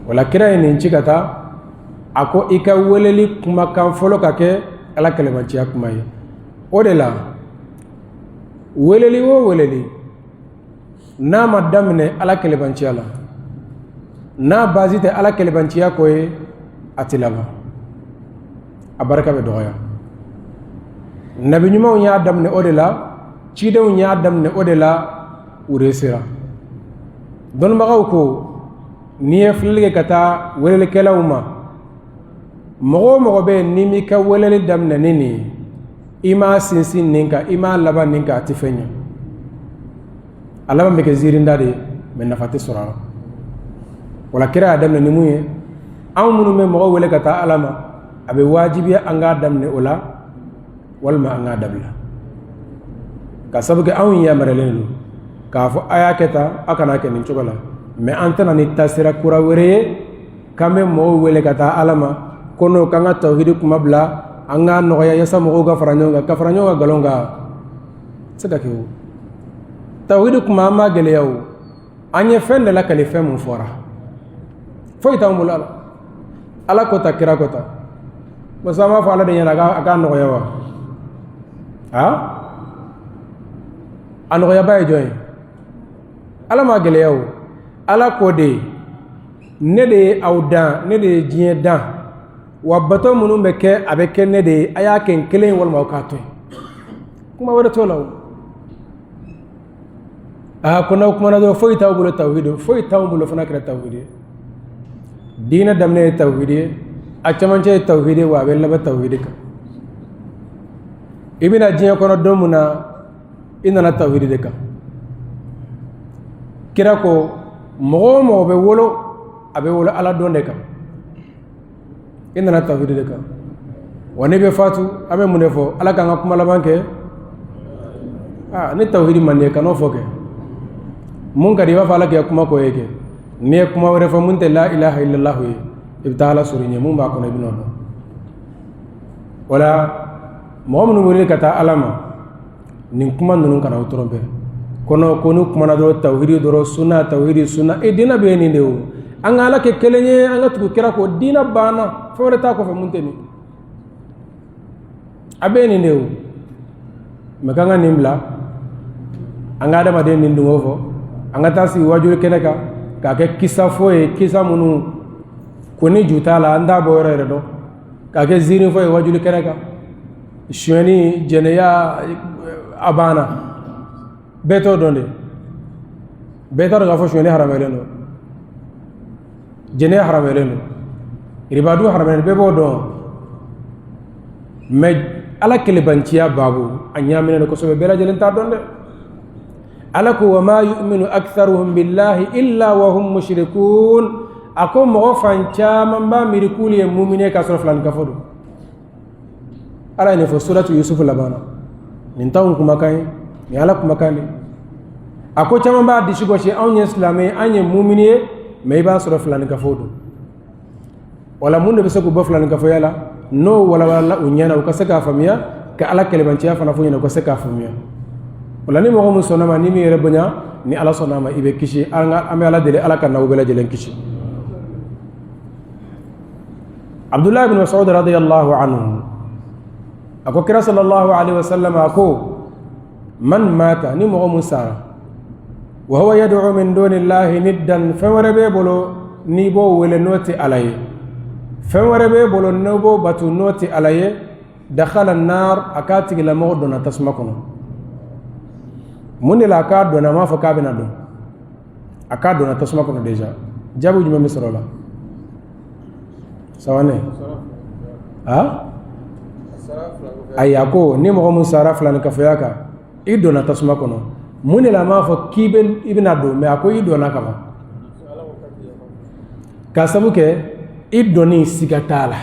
O la kira ye nin ci ka taa, a ko i ka weleli kumakan fɔlɔ ka kɛ Ala kɛlɛbanciya kuma ye. O de la weleli o weleli n'a ma daminɛ Ala kɛlɛbanciya la, n'a base tɛ Ala kɛlɛbanciya ko ye, a tɛ laban, a barika bɛ dɔgɔya. Nabi ɲumanw y'a daminɛ o de la, cidenw y'a daminɛ o de la, u resera. Dɔnnibagaw ko n'i ye filɛli kɛ ka taa welelikɛlaw ma, mɔgɔ o mɔgɔ bɛ yen n'i m'i ka weleli daminɛ ni nin ye, i m'a sinsin nin kan, i m'a laban nin kan, a tɛ fɛn ɲɛ. A laban bɛ kɛ ziirinda de ye, mais nafa tɛ sɔrɔ a la. O la kira y'a daminɛ ni mun ye, anw minnu bɛ mɔgɔ wele ka taa Ala ma, a bɛ wajibiya an k'a daminɛ o la walima an k'a dabila, ka sabu kɛ anw yamaruyalen don k'a fɔ a y'a kɛ tan, a kana kɛ nin cogo la. Mais an tɛna ni taasira kura wɛrɛ ye k'an bɛ mɔgɔw wele ka taa Ala ma ko n'o k'an ka tawhidi kuma bila, an k'a nɔgɔya yasa mɔgɔw ka fara ɲɔgɔn kan, ka fara ɲɔgɔn kan nkalon kan, se ka kɛ. O tawhidi kuma, an b'a gɛlɛya. O an ye fɛn de lakali, fɛn mun fɔra, foyi t'an bolo a la. Ala ko ta, kira ko ta. Masa an b'a fɔ Ala de ɲɛna a k'a nɔgɔya wa? A nɔgɔyaba ye jɔn ye? Ala m'a gɛlɛya. O Ala ko de, ne de ye aw dan, ne de ye diɲɛ dan, wa bato minnu bɛ kɛ, a bɛ kɛ ne de ye. A y'a kɛ n kelen walima aw k'a to yen, kuma wɛrɛ t'o la. O aa ko n'aw kumana dɔrɔn, foyi t'aw bolo tawhidi, foyi t'anw bolo fana kɛra tawhidi ye. Diinɛ daminɛ ye tawhidi ye, a cɛmancɛ ye tawhidi ye, wa a bɛ laban tawhidi kan. I bɛna diɲɛ kɔnɔ don min na, i nana tawhidi de kan. Kira ko mɔgɔ o mɔgɔ bɛ wolo, a bɛ wolo Ala dɔn de kan. I nana tawhidi de kan. Wa n'i bɛ fatu, an bɛ mun de fɔ? Ala k'an ka kuma laban kɛ. Aa, ni tawhidi man di ye, kan'o fɔ. Kɛ mun ka di, i b'a fɔ Ala k'i kuma k'o ye. Kɛ n'i ye kuma wɛrɛ fɔ mun tɛ la ilaha illallah ye, i bɛ taa Ala sɔrɔ i ɲɛ, mun b'a kɔnɔ, i bɛ n'o dɔn. O la mɔgɔ minnu wele ka taa Ala ma, nin kuma ninnu kana aw tromper kɔnɔ ko n'u kumana dɔrɔn tawhidi dɔrɔn, sunna, tawhidi, sunna. E diinɛ bɛ nin de o. An ka Ala kɛ kelen ye, an ka tugu kira kɔ, diinɛ banna, fɛn wɛrɛ t'a kɔfɛ mun tɛ nin. A bɛ nin de o. Mais k'an ka nin bila, an ka adamaden nin dungo fɔ, an ka taa sigi wajuli kɛnɛ kan k'a kɛ kisa fɔ ye, kisa minnu ko ni ju t'a la, an t'a bɔ yɔrɔ yɛrɛ dɔn, k'a kɛ ziiri fɔ ye wajuli kɛnɛ kan, sonyɛni, jɛnɛya, a banna. Bɛɛ t'o dɔn de. Bɛɛ t'a dɔn k'a fɔ sonyɛni haramuyalen don, jɛnɛya haramuyalen don, ribadun haramuyalen don, bɛɛ b'o dɔn. Mais Ala kelebanciya baabu, a ɲaaminen don kosɛbɛ, bɛɛ lajɛlen t'a dɔn dɛ. Ala ko wa ma yu'minu aktharuhum billahi illa wa hum mushrikun. A ko mɔgɔ fan caman b'a miiri k'olu ye mumini ye k'a sɔrɔ filanikafo don. Ala ye nin fɔ suratu Yusufu laban na. Nin t'anw kumakan ye, nin Ala kumakan de. A ko caman b'a disi gosi, anw ye silamɛ ye, an ye mumini ye, mais i b'a sɔrɔ filanikafo don. Wala mun de bɛ se k'u bɔ filanikafoya la? N'o walawalala u ɲɛna, u ka se k'a faamuya, ka Ala kɛlɛbanciya fana fɔ ɲɛna, u ka se k'a faamuya. O la ni mɔgɔ min sɔnna ma, ni min yɛrɛ bonya, ni Ala sɔnna ma, i bɛ kisi. An bɛ Ala deli, Ala ka n'aw bɛɛ lajɛlen kisi. Abdullahi bin Mas'ud radiyallahu anhu, a ko kira sallallahu alaihi wasallam a ko man mata, ni mɔgɔ mun sara, wa huwa yad'u min dunillahi niddan, fɛn wɛrɛ b'e bolo n'i b'o wele n'o tɛ Ala ye, fɛn wɛrɛ b'e bolo n'o b'o batu n'o tɛ Ala ye, dakhala nar, a k'a tigilamɔgɔ donna tasuma kɔnɔ. Mun de la a k'a donna? A m'a fɔ k'a bɛna don, a k'a donna tasuma kɔnɔ déjà. Jaabi jumɛn bɛ sɔrɔ o la? Sawane a ayi, a ko ni mɔgɔ mun sara filanikafoya kan, i donna tasuma kɔnɔ. Mun de la a m'a fɔ k'i bɛ i bɛna don, mais a ko i donna ka ban? K'a sabu kɛ i donni siga t'a la,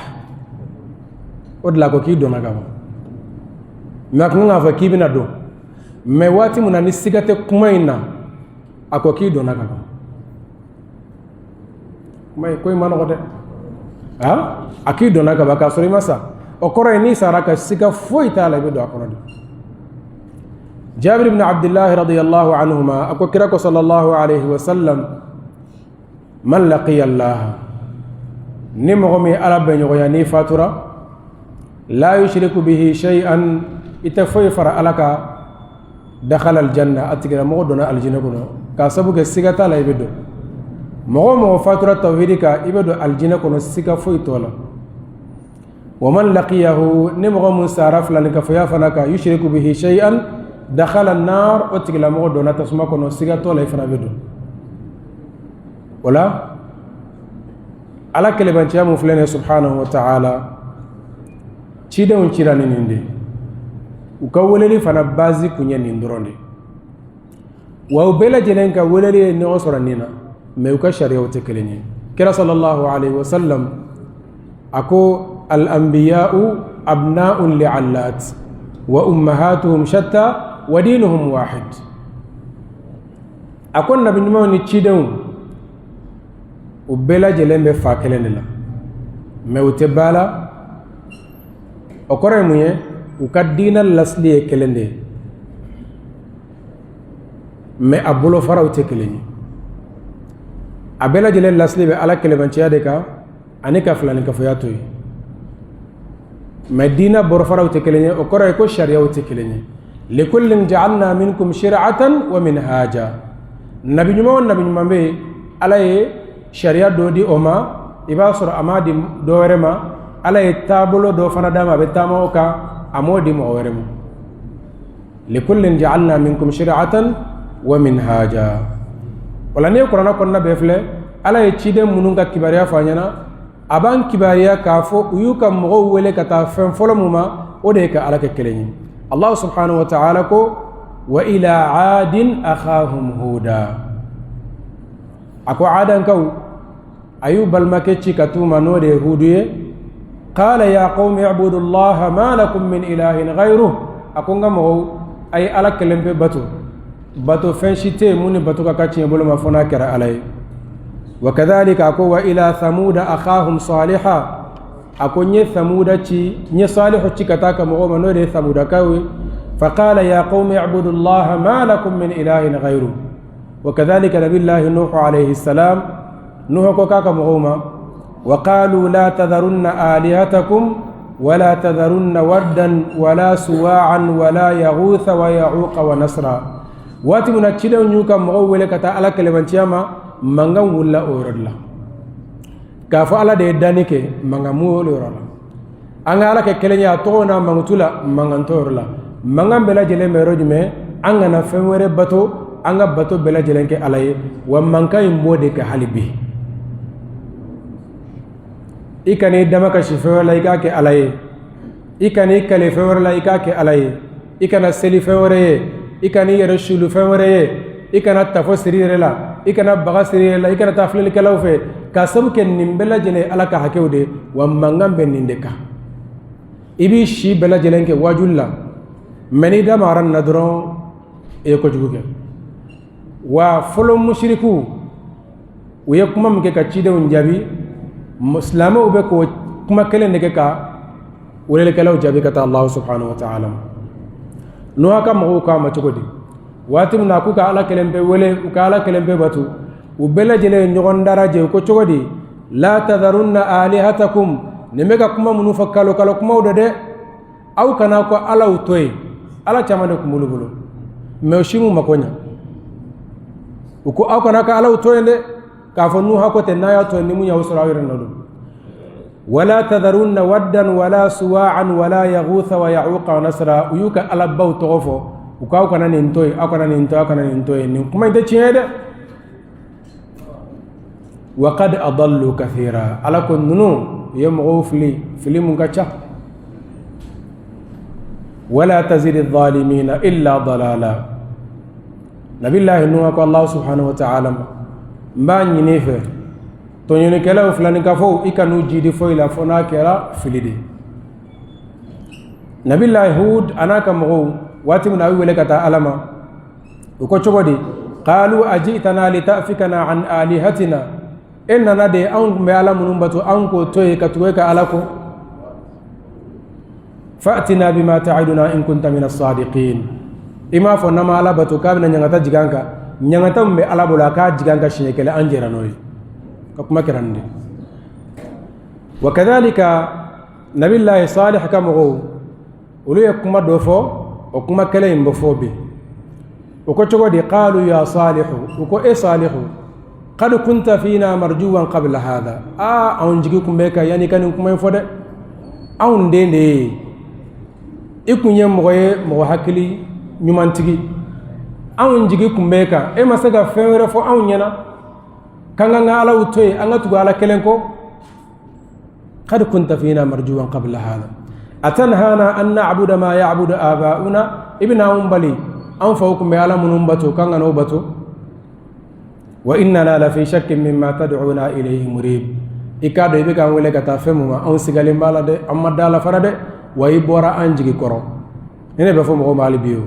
o de la a ko k'i donna ka ban. Mais a kun kan k'a fɔ k'i bɛna don, mais waati min na ni siga tɛ kuma in na, a ko k'i donna ka ban. Kuma in ko in ma nɔgɔ dɛ. A k'i donna ka ban k'a sɔrɔ i ma sa, o kɔrɔ ye n'i sara ka siga foyi t'a la, i bɛ don a kɔnɔ de. Jabir ibn Abdullah radiyallahu anhuma a ko kira ko sallallahu alaihi wasallam, man laqiya Allah, ni mɔgɔ min Ala bɛnɲɔgɔnya n'i fatura, la yushriku bihi shay'an, i tɛ foyi fara Ala kan, dakhala aljanna, a tigilamɔgɔ donna alijinɛ kɔnɔ. K'a sabu kɛ siga t'a la i bɛ don. Mɔgɔ o mɔgɔ fatura tawhidi kan, i bɛ don alijinɛ kɔnɔ, siga foyi t'o la. Wa man laqiyahu, ni mɔgɔ mun sara filanikafoya fana kan, yushriku bihi shay'an, dakhala an-nar, o tigilamɔgɔ donna tasuma kɔnɔ, siga t'o la i fana bɛ don. O la Ala kelebanciya mun filɛ nin ye subhanahu wa ta'ala, cidenw cira ni nin de, u ka weleli fana base kun ye nin dɔrɔn de. Wa u bɛɛ lajɛlen ka weleli ye ɲɔgɔn sɔrɔ nin na, mais u ka sariyaw tɛ kelen ye. Kira sallallahu alaihi wasallam a ko al anbiya'u abna'un li'allat wa ummahatuhum shatta wa dinuhum wahid. A ko nabi ɲumanw ni cidenw, u bɛɛ lajɛlen bɛ fa kelen de la, mais u tɛ ba la. O kɔrɔ ye mun ye? U ka diinɛ lasili ye kelen de ye, mais a bolofaraw tɛ kelen ye. A bɛɛ lajɛlen lasili bɛ Ala kelebanciya de kan ani ka filanikafoya to yen, mais diinɛ bolofaraw tɛ kelen ye. O kɔrɔ ye ko sariyaw tɛ kelen ye. Likullin ja'alna minkum shir'atan wa minhaja. Nabi ɲuman o nabi ɲuman bɛ yen, Ala ye sariya dɔ di o ma, i b'a sɔrɔ a m'a di dɔ wɛrɛ ma. Ala ye taabolo dɔ fana d'a ma, a bɛ taama o kan, a m'o di mɔgɔ wɛrɛ ma. Likullin ja'alna minkum shir'atan wa minhaja. Wala n'i ye kuranɛ kɔnɔna bɛɛ filɛ, Ala ye ciden minnu ka kibaruya fɔ an ɲɛna, a b'an kibaruya k'a fɔ u y'u ka mɔgɔw wele ka taa fɛn fɔlɔ mun ma, o de ye ka Ala kɛ kelen ye. Allah subhanahu wa ta'ala ko wa ila adin akhahum huda. A ko adankaw, a y'u balimakɛ ci ka t'u ma, n'o de ye Hudu ye. Qala ya qawmi i'budu allaha ma lakum min ilahin ghayruh. A ko n ka mɔgɔw, a ye Ala kelen pe bato, bato fɛn si tɛ yen mun ni bato ka kan tiɲɛ bolo ma fo n'a kɛra Ala ye. Wa kadhalika, a ko wa ila thamuda akhahum saliha. A ko n ye thamuda ci, n ye Salihu ci ka taa ka mɔgɔw ma, n'o de ye thamudakaw ye. Faqala ya qawmi i'budu allaha ma lakum min ilahin ghayruh. Wa kadhalika nabillahi nuhu alayhi salam, nuhu ko k'a ka mɔgɔw ma, wa qalu la tadharunna alihatakum wala tadharunna waddan wala suwa'an wala yaghutha wa ya'uqa wa nasra. Waati min na cidenw y'u ka mɔgɔw wele ka taa Ala kelebanciya ma, mankan wulila o yɔrɔ de la, k'a fɔ Ala de ye danni kɛ, mankan m'o yɔrɔ la. An ka Ala kɛ kelen ye a tɔgɔ n'a mankutu la, mankan t'o yɔrɔ la. Mankan bɛɛ lajɛlen bɛ yɔrɔ jumɛn? An kana fɛn wɛrɛ bato, an ka bato bɛɛ lajɛlen kɛ Ala ye. Wa mankan in b'o de kɛ hali bi. I kan'i damakasi fɛn wɛrɛ la, i k'a kɛ Ala ye. I kan'i kale fɛn wɛrɛ la, i k'a kɛ Ala ye. I kana seli fɛn wɛrɛ ye, i kan'i yɛrɛ sulu fɛn wɛrɛ ye, i kana tafo siri yɛrɛ la, i kana baga siri yɛrɛ la, i kana taa filɛlikɛlaw fɛ, k'a sabu kɛ nin bɛɛ lajɛlen Ala ka hakɛw de. Wa mankan bɛ nin de kan. I b'i si bɛɛ lajɛlen kɛ wajuli la, mais n'i da magara nin na dɔrɔn, i ye kojugu kɛ. Wa fɔlɔ musiriku, u ye kuma min kɛ ka cidenw jaabi, silamɛw bɛ k'o kuma kelen de kɛ ka welelikɛlaw jaabi ka taa Allahu subhanahu wa ta'ala. Nuha ka mɔgɔw k'a ma cogo di? Waati min na k'u ka Ala kelen pe wele, u ka Ala kelen pe batu, u bɛɛ lajɛlen ye ɲɔgɔn darajɛ. U ko cogo di? La tadharunna alihatakum. Nin bɛ ka kuma minnu fɔ, kalo kalo kumaw de dɛ. Aw kana ko alaw to yen. Ala caman de tun b'olu bolo, mais o si m'u mako ɲa. U ko aw kana ka alaw to yen dɛ, k'a fɔ Nuha ko tɛ, n'a y'a to yen, ni mun y'aw sɔrɔ, aw yɛrɛ nɔ don. Wala tadharunna waddan wala suwa'an wala yaghutha wa ya'uqa wa nasra. U y'u ka alabaw tɔgɔ fɔ. U ko aw kana nin to yen, aw kana nin to yen, aw kana nin to yen. Nin kuma in tɛ tiɲɛ ye dɛ. Wa qad adallu kathira. Ala ko ninnu u ye mɔgɔw fili, fili mun ka ca. Wala tazidi zalimina illa dalala. Nabillahi Nuha ko Allah subhanahu wa ta'ala ma, n b'a ɲini i fɛ, tɔɲɔnikɛlaw, filanikafow, i kan'u jidi foyi la fo n'a kɛra fili de. Nabillahi Hud a n'a ka mɔgɔw, waati min na a y'u wele ka taa Ala ma, u ko cogo di? Qalu ajitana litafikana an alihatina. E nana de anw tun bɛ ala minnu bato, anw k'o to yen ka tugu e ka ala kɔ. Fa'tina bima ta'iduna in kunta min as-sadiqin. I m'a fɔ n'an ma Ala bato k'a bɛna ɲangata jigin an kan, ɲangata min bɛ Ala bolo, a k'a jigin an kan siɲɛ kelen, an jɛra n'o ye. Ka kuma kɛra nin de. Wa kadhalika Nabilahi Salih ka mɔgɔw, olu ye kuma dɔ fɔ, o kuma kelen in bɛ fɔ bi. O ko cogo di? Qalu ya Salihu, u ko e Salihu, qad kunta fina marjuwan qabla hadha. Aa, anw jigi kun b'e kan yanni ka nin kuma in fɔ dɛ. Anw den de ye, i kun ye mɔgɔ ye, mɔgɔ hakili ɲumantigi, anw jigi kun b'e kan. E ma se ka fɛn wɛrɛ fɔ anw ɲɛna k'an k'an ka alaw to yen, an ka tugu Ala kelen kɔ. Qad kunta fina marjuwan qabla hadha, atanhana an na'buda ma ya'budu aba'una. I bɛna anw bali an faw kun bɛ ala minnu bato, k'an kana o bato. Wa innana la fi shakkin mimma tad'una ilayhi murib. I k'a dɔn i bɛ k'an wele ka taa fɛn mun ma, anw sigalen b'a la dɛ, an ma da la fana dɛ. Wa i bɔra an jigi kɔrɔ. Ni ne bɛ fɔ mɔgɔw ma hali bi, o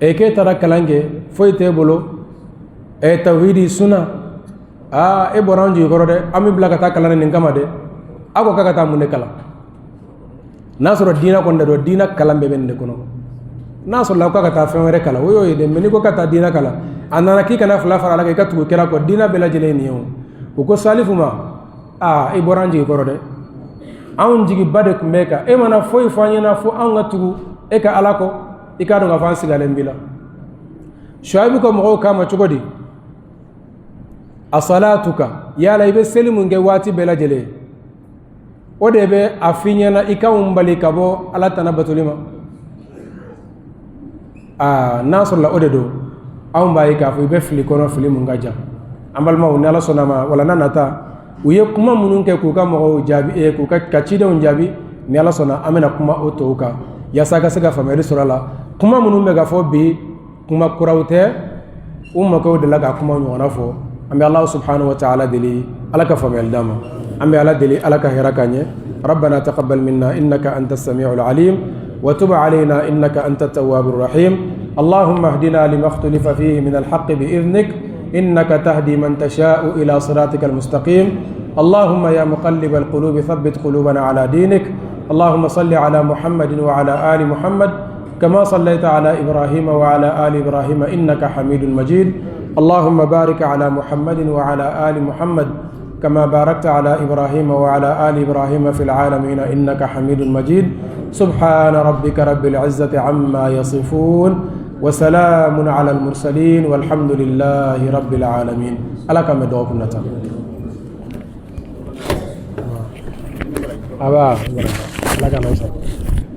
e k'e taara kalan kɛ, foyi t'e bolo, ɛ tawhidi suna, aa, e bɔra an jigi kɔrɔ dɛ. An bɛ bila ka taa kalan nin kama dɛ. A ko k'a ka taa mun de kalan? N'a sɔrɔ diinɛ kɔni de don, diinɛ kalan bɛɛ bɛ nin de kɔnɔ. N'a sɔrɔ la ko ka taa fɛn wɛrɛ kalan, o y'o ye dɛ. Mɛ n'i ko ka taa diinɛ kalan, a nana k'i kana fila fara Ala kan, i ka tugu kira kɔ, diinɛ bɛɛ lajɛlen ye nin ye. O u ko Salifu ma, aa, i bɔra an jigi kɔrɔ dɛ. Anw jigiba de tun b'e kan. E mana foyi fɔ an ɲɛna fo anw ka tugu e ka Ala kɔ, i k'a dɔn k'a fɔ an sigalen b'i la. Shuaibu ka mɔgɔw k'a ma cogo di? Asalatuka, yala i bɛ seli mun kɛ waati bɛɛ lajɛlen, o de bɛ a f'i ɲɛna i k'anw bali ka bɔ Ala tana batoli ma? Aa, n'a sɔrɔla o de don, anw b'a ye k'a fɔ i bɛ fili kɔnɔ, fili mun ka jan. An balimaw, ni Ala sɔnna ma, wala n'a nata, u ye kuma minnu kɛ k'u ka mɔgɔw jaabi, k'u ka cidenw jaabi, ni Ala sɔnna, an bɛna kuma o tɔw kan yaasa ka se ka faamuyali sɔrɔ a la. Kuma minnu bɛ ka fɔ bi, kuma kuraw tɛ, u mɔkɛw delila ka kuma ɲɔgɔnna fɔ. An bɛ Ala subhanahu wa ta'ala deli, Ala ka faamuyali d'an ma. An bɛ Ala deli, Ala ka hɛrɛ k'an ɲɛ. ربنا تقبل منا إنك أنت السميع العليم، وتب علينا إنك أنت التواب الرحيم. اللهم اهدنا لما اختلف فيه من الحق بإذنك، إنك تهدي من تشاء إلى صراطك المستقيم. اللهم يا مقلب القلوب ثبت قلوبنا على دينك. اللهم صل على محمد وعلى آل محمد كما صليت على إبراهيم وعلى آل إبراهيم إنك حميد مجيد. اللهم بارك على محمد وعلى آل محمد كما باركت على إبراهيم وعلى آل إبراهيم في العالمين إنك حميد مجيد. سبحان ربك رب العزة عما يصفون، وسلام على المرسلين، والحمد لله رب العالمين. ألا كم دعوكم نتا أبا ألا كم.